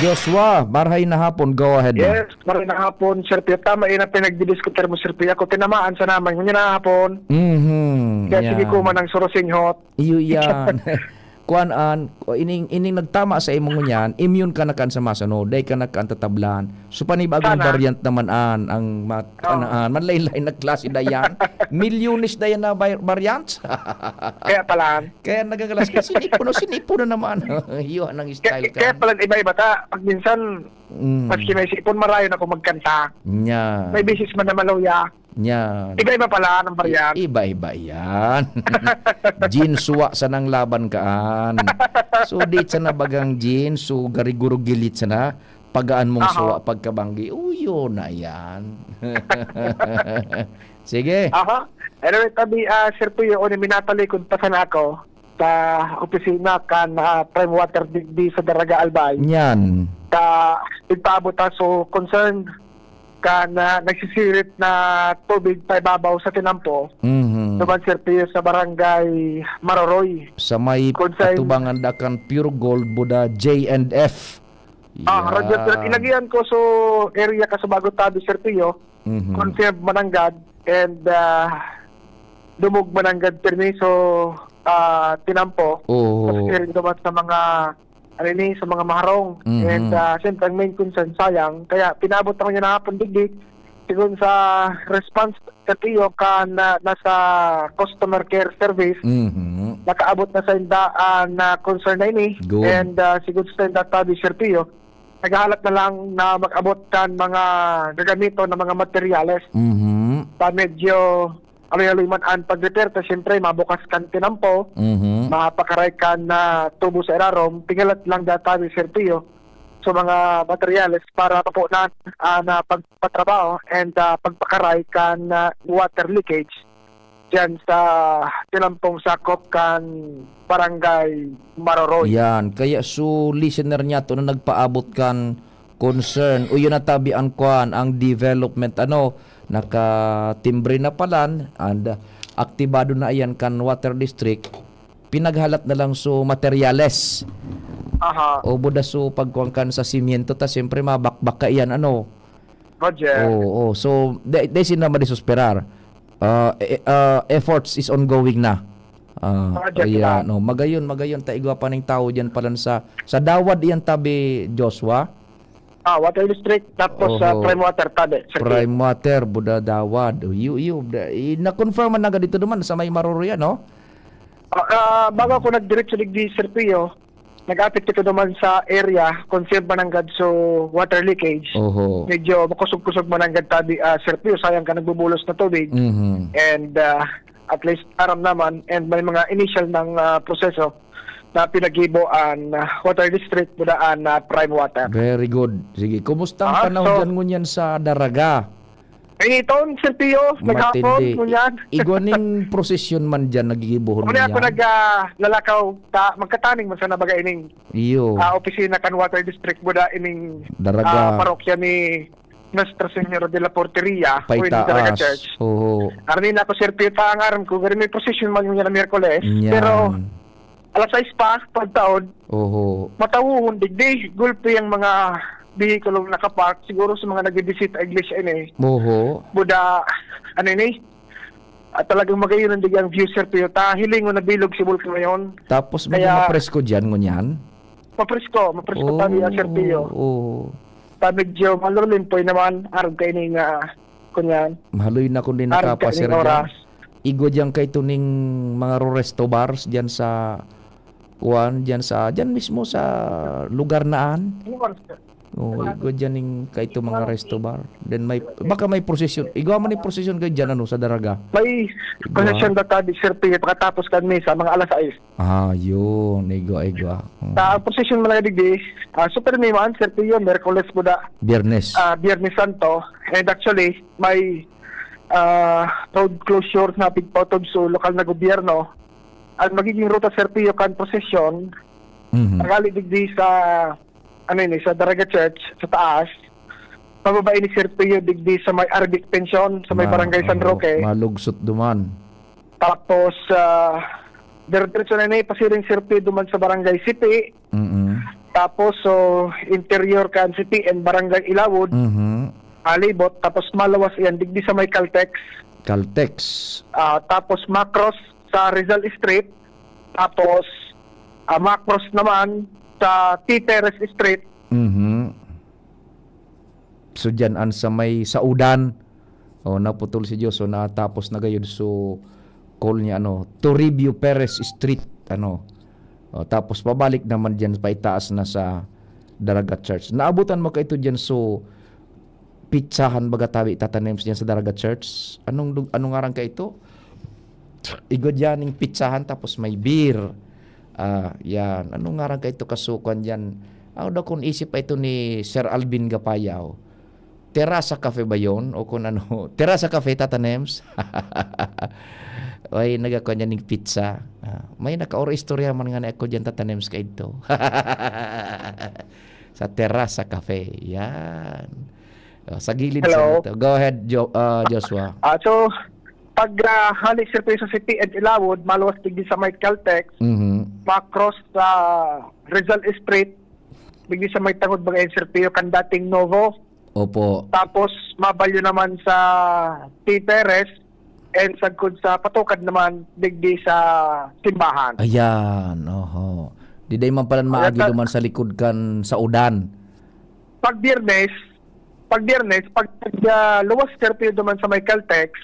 Joshua, marhay na hapon. Go ahead na. Yes, marhay na hapon, Sir Pio. Tama, yun ang pinagdidiskutir mo, Sir Pio. Ako, tinamaan sa naman. Yun na hapon. Mhm, Kaya sige yan. ko man ang surusinghot. Iyo yan. Kuan an, o ining, ining nagtama sa imo ngunyan, immune ka na kan sa masunod, dai ka na kan tatablan. So, panibagong Sana. variant naman an, ang mat-, Oo. an, an, manlain-lain na klase na yan. Milyones na yan na vi-, variants. Kaya pala. Kaya nagagalas ka, sinipo na, sinipo na naman. Iyo, anong Kaya, style ka? kaya pala iba-iba ta. Pag minsan, Mm. maski may sipon, marayo na ako magkanta. Nya. May bisis man na maluya. Yan. Iba-iba pala ang variant. I-, iba-iba yan. Jeans suwa sanang laban kaan. So, di sana bagang jeans, so gariguro gilit sana. Pagaan mong Aha. suwa pagkabanggi. Uyo na yan. Sige. Aha. Anyway, tabi, ah, Sir Puyo, o ni minatalikod pa sana ako sa opisina kan, ah, Prime Water digdi sa Daraga Albay. Yan. Ta, ipabot ang so concern kan, ah, nagsisirit na tubig paibabaw sa tinampo. Mhm. Duman, Sir Pio, sa barangay Maroroy. Sa may Kung sa katubangan da kan Pure Gold, buda J and F. Ah, Yan. Radyo Pure. Inagihan ko so area ka sa Bago Tabi, Sir Pio. Mhm. Confirmed mananggad and, ah, dumog mananggad permi so, ah, tinampo. Oo. Sa area naman sa mga ano ni, sa mga maharong. Mhm. And, ah, siyempre, ang main concern, sayang. Kaya, pinabot ako niya na hapon, digdi. Sigon sa response, Sir Pio, kan, ah, nasa customer care service, Mhm. nakaabot na sa inda an, ah, concern na ini. Good. And, ah, sigon sa inda tabi, Sir Pio, naghahalat na lang na mag-abot kan mga gagamiton na mga materyales. Mhm. Ta medyo haloy-haloy man an pag-repair, ta siyempre mabukas kan tinampo, Mhm. mapakaray kan, ah, tubo sa irarom, pighalat lang data ni Sir Pio sa mga materyales para mapunan an, ah, pagpatrabaho and, ah, pagpakaray kan, ah, water leakage diyan sa tinampong sakop kan Barangay Maroroy. Yan. Kaya so, listener niya to na nagpaabot kan concern. O yun, natabi ang kwan, ang development, ano, nakatimbre na palan, and, ah, aktibado na iyan kan water district. Pinaghalat na lang so materyales. Aha. O buda so pagkuhan kan sa simyento, ta siyempre mabakbak ka iyan, ano. Roger. Oo, oo. So, de, de sila madisosperar. Ah, e, ah, efforts is ongoing na. Ah, Roger, ayan, sir. Oh, magayon, magayon, ta igwa pa ning tawo diyan palan sa, sa Dawad iyan tabi, Joshua? Ah, Water District, tapos sa Oho. Prime Water tabi, Sir Prime Kim. Water, buda Dawad. Oh, iyo, iyo, da, i, na-confirm man na dito naman sa may Maroroya, no? Ah, ah, bago ako nagdiretso digdi, Sir Pio, nag-apit ko naman sa area, concerned mananggad so water leakage. Oho. Medyo makusog-kusog mananggad tabi, ah, Sir Pio, sayang ka nagbubulos na tubig. Mhm. And, ah, at least aram naman, and may mga initial ng, ah, proseso na pinag-ibo an, ah, water district, mula an, ah, Prime Water. Very good. Sige, kumusta ang Ah, panahon so diyan ngunyan sa Daraga? Ay, iton, Sir Pio, maghapon, Matindi. ngunyan. I, igwa ning prosesyon man diyan, nagigibohon Muna ako ngunyan? nag, ah, lalakaw, ta, magkataning man sana baga ining, Iyo. ah, opisina kan Water District, buda ining, Daraga. ah, parokya ni Nuestra Señora de la Porteria, o in Paitaas. Daraga Church. Oo. Armin ako, Sir Pio, ta, ang aram ko, gari may prosesyon man ngunyan na Miyerkules. Nyan. Pero, alas sais pa, pagtaod, Oho. matawuhon digdi, gulpi ang mga behikulong nakapark, siguro sa mga nagbibisita iglesia ini. Oho. Buda, ano ini? At talagang magayon ang digang view, Sir Pio. Ta, hilingon na bilog si Bulkan ngayon. Tapos, medyo Kaya mapresko diyan, ngunyan? Mapresko, mapresko Oo, tabi ang Sir Pio. oo. Ta, medyo malulimpoy naman, arog kayo ning, ah, kunyan. Mahaloy na kundi Arog nakapasir kayo ning diyan. oras. Igwa diyan kay tuning mga ro-, resto bars diyan sa, kuwan, diyan sa, diyan mismo sa lugar na an. Ano oras ka? Oo, igwa diyan ning kay itong mga resto bar. Then may, baka may prosesyon. Igwa man yung prosesyon kayo diyan, ano, sa Daraga. May Igwa. prosesyon na tabi, Sir Pio, pagkatapos kan misa, mga alas sais. Ah, yun. Igwa, igwa. Mm. Sa prosesyon man na digdi, ah, super ni man, Sir Pio, Miyerkules po da. Biyernes. Ah, Biyernes Santo. And actually, may, ah, road closure na pigpautob sa lokal na gobyerno. Ang magiging ruta, Sir Pio, kan prosesyon, Mhm. tagali digdi sa, ano yun, sa Daraga Church, sa taas. Pababa ini, Sir Pio, digdi sa may Arabic Pension, sa may Ma-, Barangay San oo, Roque. malugsot duman. Tapos, ah, dire-diretso na ini, pasiring, Sir Pio, duman sa Barangay Sipi. Mm-mm. Tapos, so, interior kan Sipi and Barangay Ilawod, Mhm. Alibot. Tapos, malawas iyan, digdi sa may Caltex. Caltex. Ah, tapos, Macros sa Rizal Street. Tapos, ah, Macros naman sa T. Perez Street. Mhm. So, diyan an sa may saudan, o, naputol si Diyos, so, natapos na gayud. So, call niya, ano, Toribio Perez Street, ano. O, tapos pabalik naman diyan, paitaas na sa Daraga Church. Naabutan mo kaito diyan, so, pitsahan baga tabi tatanim diyan sa Daraga Church? Anong lug-, anong ngaran kaito? Igwa diyan ning pitsahan, tapos may beer. Ah, yan. Anong ngaran kaito kasukan diyan? Ako daw kung isip pa ito ni Sir Alvin Gapayaw. Terasa Cafe ba yun? O kung ano, Terasa Cafe, Tata Nems? Ay, nagakon niya ning pizza. Ah, may nakaoro istorya man nga na ako dyan, Tata Nems, kaidto. Sa Terasa Cafe. Yan. Oh, sa gilid Hello. sa ito. Go ahead, Jo-, ah, Joshua. Ah, so, pag, ah, hali, Sir Pio, sa Sipi and Ilawod, maluwas digdi sa may Caltex, Mhm. ma-cross sa Rizal Street, digdi sa may tangod, baga, Sir Pio, kan dating Novo. Opo. Tapos, mabalyo naman sa T. Perez, and sagkod sa patukad naman, digdi sa simbahan. Ayan, oho. Di day man pala Kaya maagi ta- duman sa likod kan saudan. Pag Biyernes, Pag Biyernes, pag, ah, luwas curfew duman sa may Caltex,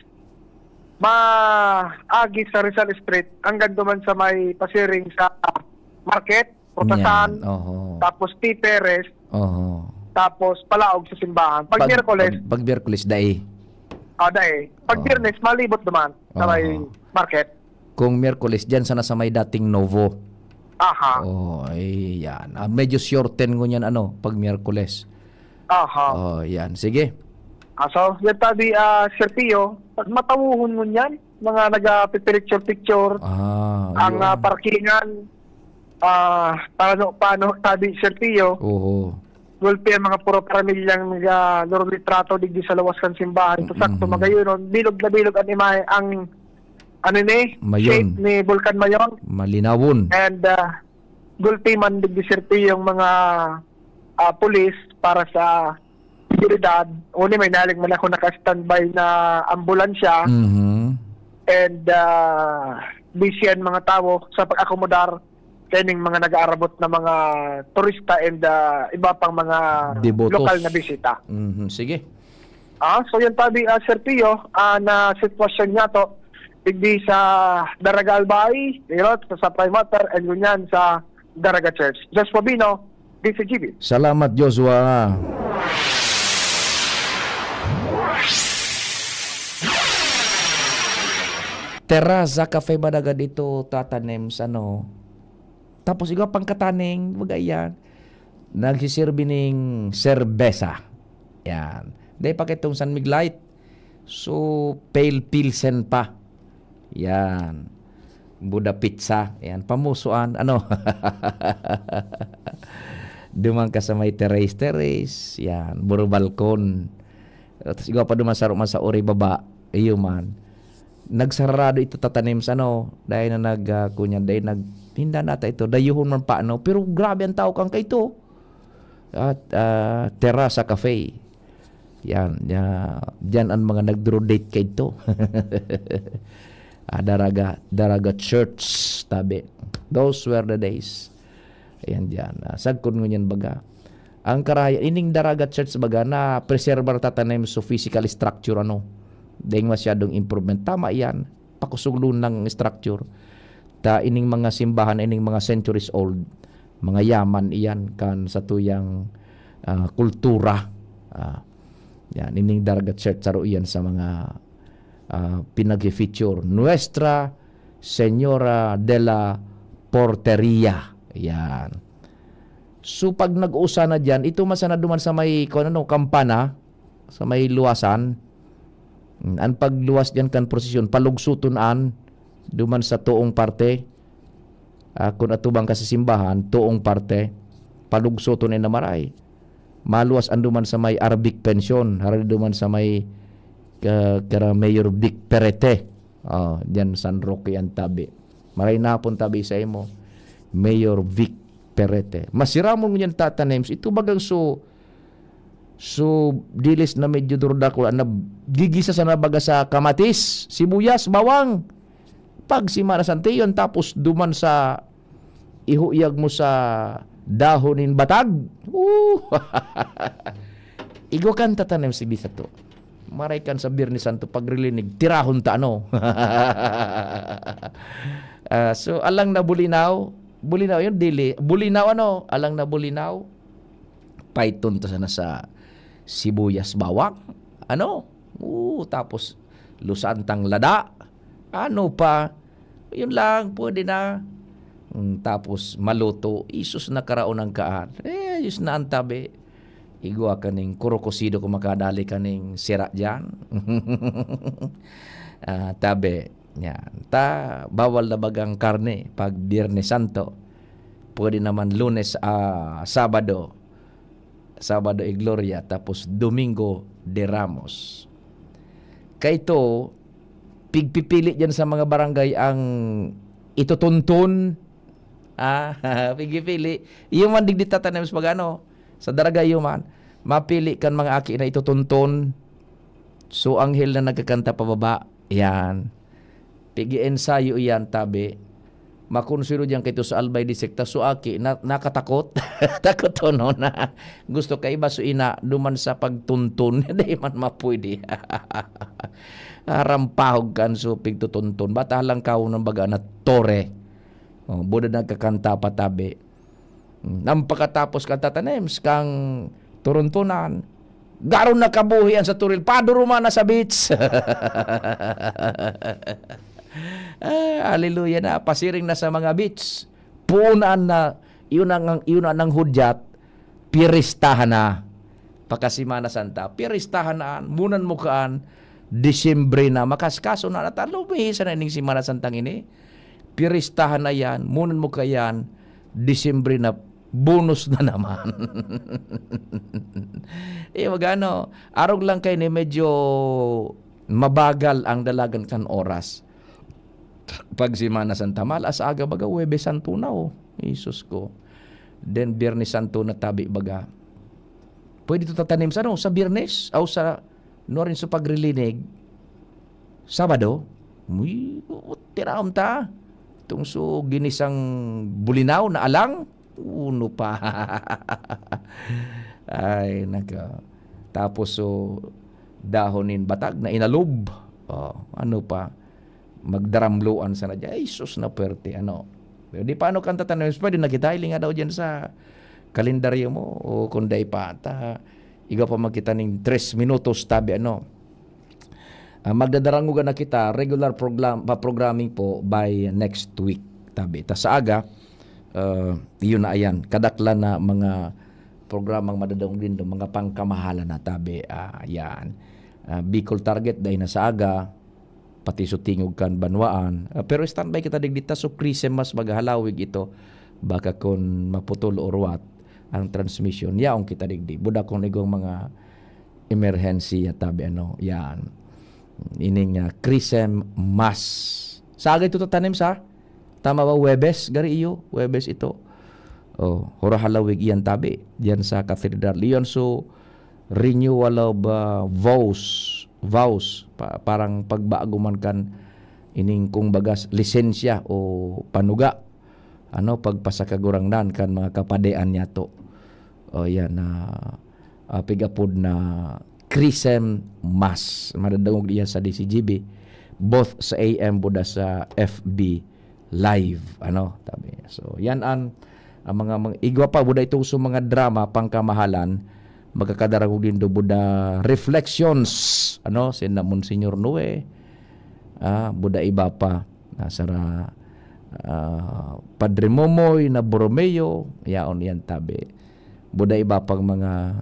maagi sa Rizal Street, hanggang duman sa may pasiring sa market, Putasan, Yan, oho. tapos T. Perez, Oho. tapos palaog sa simbahan. Pag Pag, Miyerkules, pag, pag Miyerkules, dai. ah, dai. Pag Oo. Biyernes, malibot duman sa may Oho. market. Kung Miyerkules, dyan sana sa may dating Novo. Aha. Oh, ay, yan. Ah, medyo shorten ngunyan, ano, pag Miyerkules. Aha. Oh, yan. Sige. Ah, so, yan tabi, ah, Sir Pio, pag matawuhon ngunyan, mga nagapipicture-picture, Ah, ang, yun. ah, parkingan, ah, paano, paano tabi, Sir Pio? Oo. Gulpi ang mga puro paramilyang naga-, lorong litrato digdi sa lawas kan simbahan. So, sakto Mm-mm. magayon, bilog na bilog ang imahe, ang, ano ni, Mayon. shape ni Bulkan Mayon. Malinawon. And, ah, gulpi man digdi, Sir Pio, yung mga, ah, pulis para sa seguridad. Uni, may nalig man ako naka-standby na ambulansya. Mhm. And, ah, busy ang mga tawo sa pag-akomodar kaning mga nag-aarabot na mga turista and, ah, iba pang mga Debotos. lokal na bisita. Mhm. Sige. Ah, so yun tabi, ah, Sir Pio, ah, na sitwasyon niya to, digdi sa Daraga Albay, Irot, sa Sapay Mater, and ngunyan sa Daraga Church. Joshua Bino, D C G B. Salamat, Joshua. Terraza Cafe ba daga dito, Tata Nems, ano? Tapos ikaw pang kataning, baga yan. Nagsisirbi ning serbesa. Yan. Dahil pa kitong San Mig Light. So, pale pilsen pa. Yan. Buda pizza. Yan. Pamusuan. Ano? Duman ka sa may terrace, terrace. Yan. Buro balkon. Tapos ikaw pa duman sa, sa uri baba. Iyo man. Nagsarado ito, Tata Nems, ano, dahil na nag, ah, kunyan, dahil nag, hinda nata ito, dayuhon man pa, ano, pero grabe ang tao kan kaito. At, ah, Terraza Cafe. Yan, ya-, diyan ang mga nagdro-date kaito. Ah, Daraga, Daraga Church, tabi. Those were the days. Ayan diyan. Ah, sagkod ngunyan baga. Ang karahayan, ining Daraga Church baga, na preserbar tatanim so physical structure, ano. Deng masyadong improvement. Tama yan. Pakusuglon lang ang structure. Ta ining mga simbahan, ining mga centuries old, mga yaman iyan kan satuyang, ah, kultura. Ah, yan, ining Daraga Church, saro iyan sa mga, ah, pinag-feature. Nuestra Señora de la Porteria. Yan. So, pag nag-uusa na diyan, ito man sana duman sa may, kung ano, kampana, sa may luwasan. Mm, an pagluwas diyan kan prosesyon, palugsuton an duman sa toong parte. Ah, kun atubang ka sa simbahan, toong parte, palugsuton na maray. Maluwas an duman sa may Arbic Pension, harani duman sa may, ka-, kara Mayor Vic Perete. Ah, diyan San Roque an tabi. Maray na hapon tabi sa imo, Mayor Vic Perete. Masiramon ngunyan, Tata Nems, ito bagang so, so dilis na medyo durdakula na gigisa sana baga sa kamatis, sibuyas, bawang. Pag Semana Santa yun, tapos duman sa ihuyag mo sa dahon nin batag. Uh! Igwa kan, Tata Nems, si Bisa to. Maray kan sa Biyernes Santo, pagrilinig, tirahon ta, ano? Ah, so, alang na bulinaw, bulinaw yun, dili. Bulinaw, ano? Alang na bulinaw, paiton ta sana sa sibuyas, bawang. Ano? Oo, tapos, lusantang lada. Ano pa? Yun lang, pwede na. Mm, tapos maluto, isus na karaon ang kaan. Eh, yus na ang tabi. Igwa kaning kurokosido kung makadali kaning sira diyan. Ah, tabi, yan. Ta, bawal na bagang karne pag Biyernes Santo. Pwede naman Lunes, ah, Sabado. Sabado y Gloria, tapos Domingo de Ramos. Kaito, pigpipili diyan sa mga barangay ang itutunton. Ah, pigpipili. Iyo man digdi tatanim sa pag-ano, sa Daragayo man. Mapili kan mga aki na itutunton. So, anghel na nagkakanta pababa. Yan. Pig-iensayo iyan, tabi. Makonsuelo diyan kay to sa Albay District, ta so aki na, nakatakot. Takot tono na. Gusto kaiba so ina, duman sa pagtuntun. Di man mapwede. Arampahog kan supig tutuntun. Bata lang kaw ng baga na tore. Oh, buda nagkakanta pa tabi. Hmm, ang pagkatapos kan Tata Nems, kang turuntunan, garo na kabuhi an sa turil, paduruman na sa beach. Ah, hallelujah na, pasiring na sa mga beach. Punan na, yun ang, yun ang hudyat, piristahan na. Pagka Semana Santa, piristahan na, munan mo kaan, Disyembre na, makaskaso na, nata, lumihisan na ining Semana Santang ini. Piristahan na yan, munan mo kayan, Disyembre na, bonus na naman. Eh, magano, arog lang kayo ni medyo mabagal ang dalagan kan oras. Pag Semana Santa, malas aga baga, Huwebes Santo na, oh. Jesus ko. Then, Biyernes Santo na tabi baga. Pwede to tatanim sa, ano, sa Biyernes, o sa, no, rin sa pagrilinig, Sabado. Uy, tiraom ta. Itong so, ginisang bulinaw na alang, uno pa. Ay, naka. Tapos, so, dahon nin batag na inalob. Oh, ano pa? Magdaramloan sana dyan. Ay, sus na pwerte, ano? Pero di paano kanta tayo? Pwede na kita, hilinga daw dyan sa kalendaryo mo. O kung dai pa, ta, igwa pa magkita ning tres minutos, tabi, ano? Ah, magdadarangoga na kita, regular program, pa programming po by next week, tabi. Ta sa aga, ah, yun na, ayan, kadaklan na mga programang madadangog din, mga pangkamahalan na, tabi. Ah, yan. Ah, Bicol Target, dahil na sa aga, pati so tingog kan banwaan. Ah, pero standby kita digdi ta, so Christmas maghalawig ito. Baka kun maputol or what ang transmission, yaon kita digdi. Buda kung igwang mga emerhency, tabi, ano, yan. Ining, ah, Christmas. Sa aga ito tatanim sa? Tama ba? Huwebes, gari iyo? Huwebes ito. Oh, hura halawig iyan tabi. Diyan sa Cathedral. Iyon, so, renewal of, ah, vows. Vows. Pa-, parang pagbago man kan ining, kung bagas, lisensya o panuga. Ano, pagpasakagurangnan kan mga kapadean niya to. O, yan, na, ah, pig-apod na Chrism Mass. Madadangog iyan sa D C G B, both sa A M buda sa F B Live, ano, tabi. So, yan an, ang mga, mga igwa pa, buda itong sa mga drama, pangkamahalan, magkakadarangog din do buda Reflections, ano, sina Monsignor Noe, ah, buda iba pa, nasa ra, ah, Padre Momoy na Borromeo, yaon yan tabi. Buda iba pang mga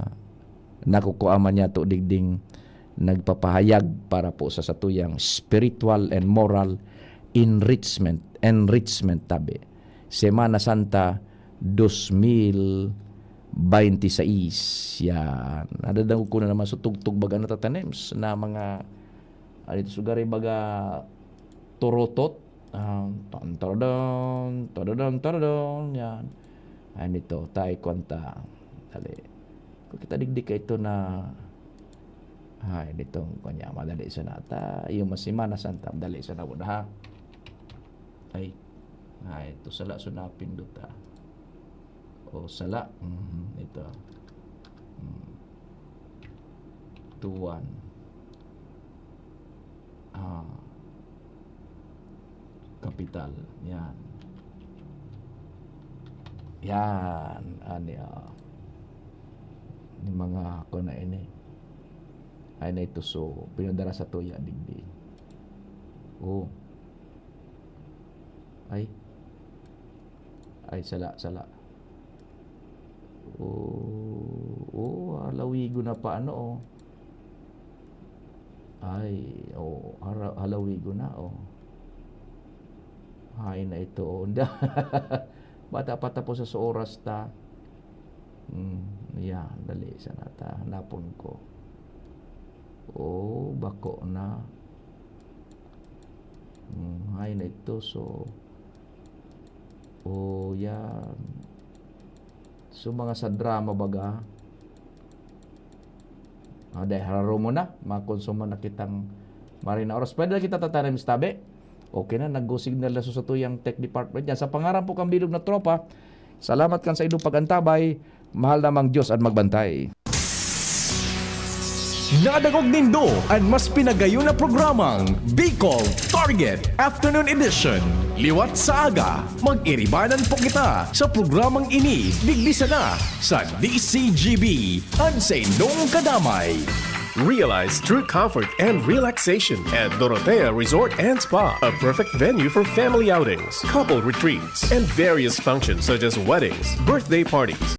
nakukuha man niya to digding nagpapahayag para po sa satuyang spiritual and moral enrichment, enrichment tabi. Semana Santa dos mil baynte sais. Yan. Nadadangog ko na naman sa tugtog baga natatanems na mga, ano ito, sugari baga turutot. Ah, tan, taradan, taradan, taradan. Yan. Ay, nito, tayo kwanta. Dali. Kung kita digdi ka ito na, ay, nitong, kunya, madali sa nata. Yung mas Semana Santa, madali sa nabod, ha? Ay, ay, ito sala so napindot, ah. O, sala. Mhm, ito. Mm. Tuwan. Ah. Kapital. Yan. Yan. Ani, ah. Yung mga, ako na ini. Ay, na ito. So, pinadara sa tuya, digdi. Oh. Ay. Ay, sala, sala. Oh, oh, halawigo na pa, ano, oh. Ay, oh, hara-, halawigo na, oh. Ay, na ito, oh. Bata pa tapos sa oras ta. Hmm, yan, dali, sana ta, hanapon ko. Oh, bako na. Hmm, ay, na ito, so, oh, yan. So, mga sa drama baga. Ah, dahil hararo mo na, makonsumo na kitang marina oras. Pwede na kita tatanim sa tabi. Okay na, nag-go signal na sa tuyang tech department yan. Sa pangaran po kang bilog na tropa, salamat kan sa inyong pag-antabay. Mahal namang Diyos ang magbantay. Nadangog nindo an mas pinagayon na programang Bicol Target Afternoon Edition. Liwat sa aga, mag-iribanan po kita sa programang ini, digdi sana sa D C G B, an sa indong kadamay. Realize true comfort and relaxation at Dorotea Resort and Spa, a perfect venue for family outings, couple retreats, and various functions such as weddings, birthday parties,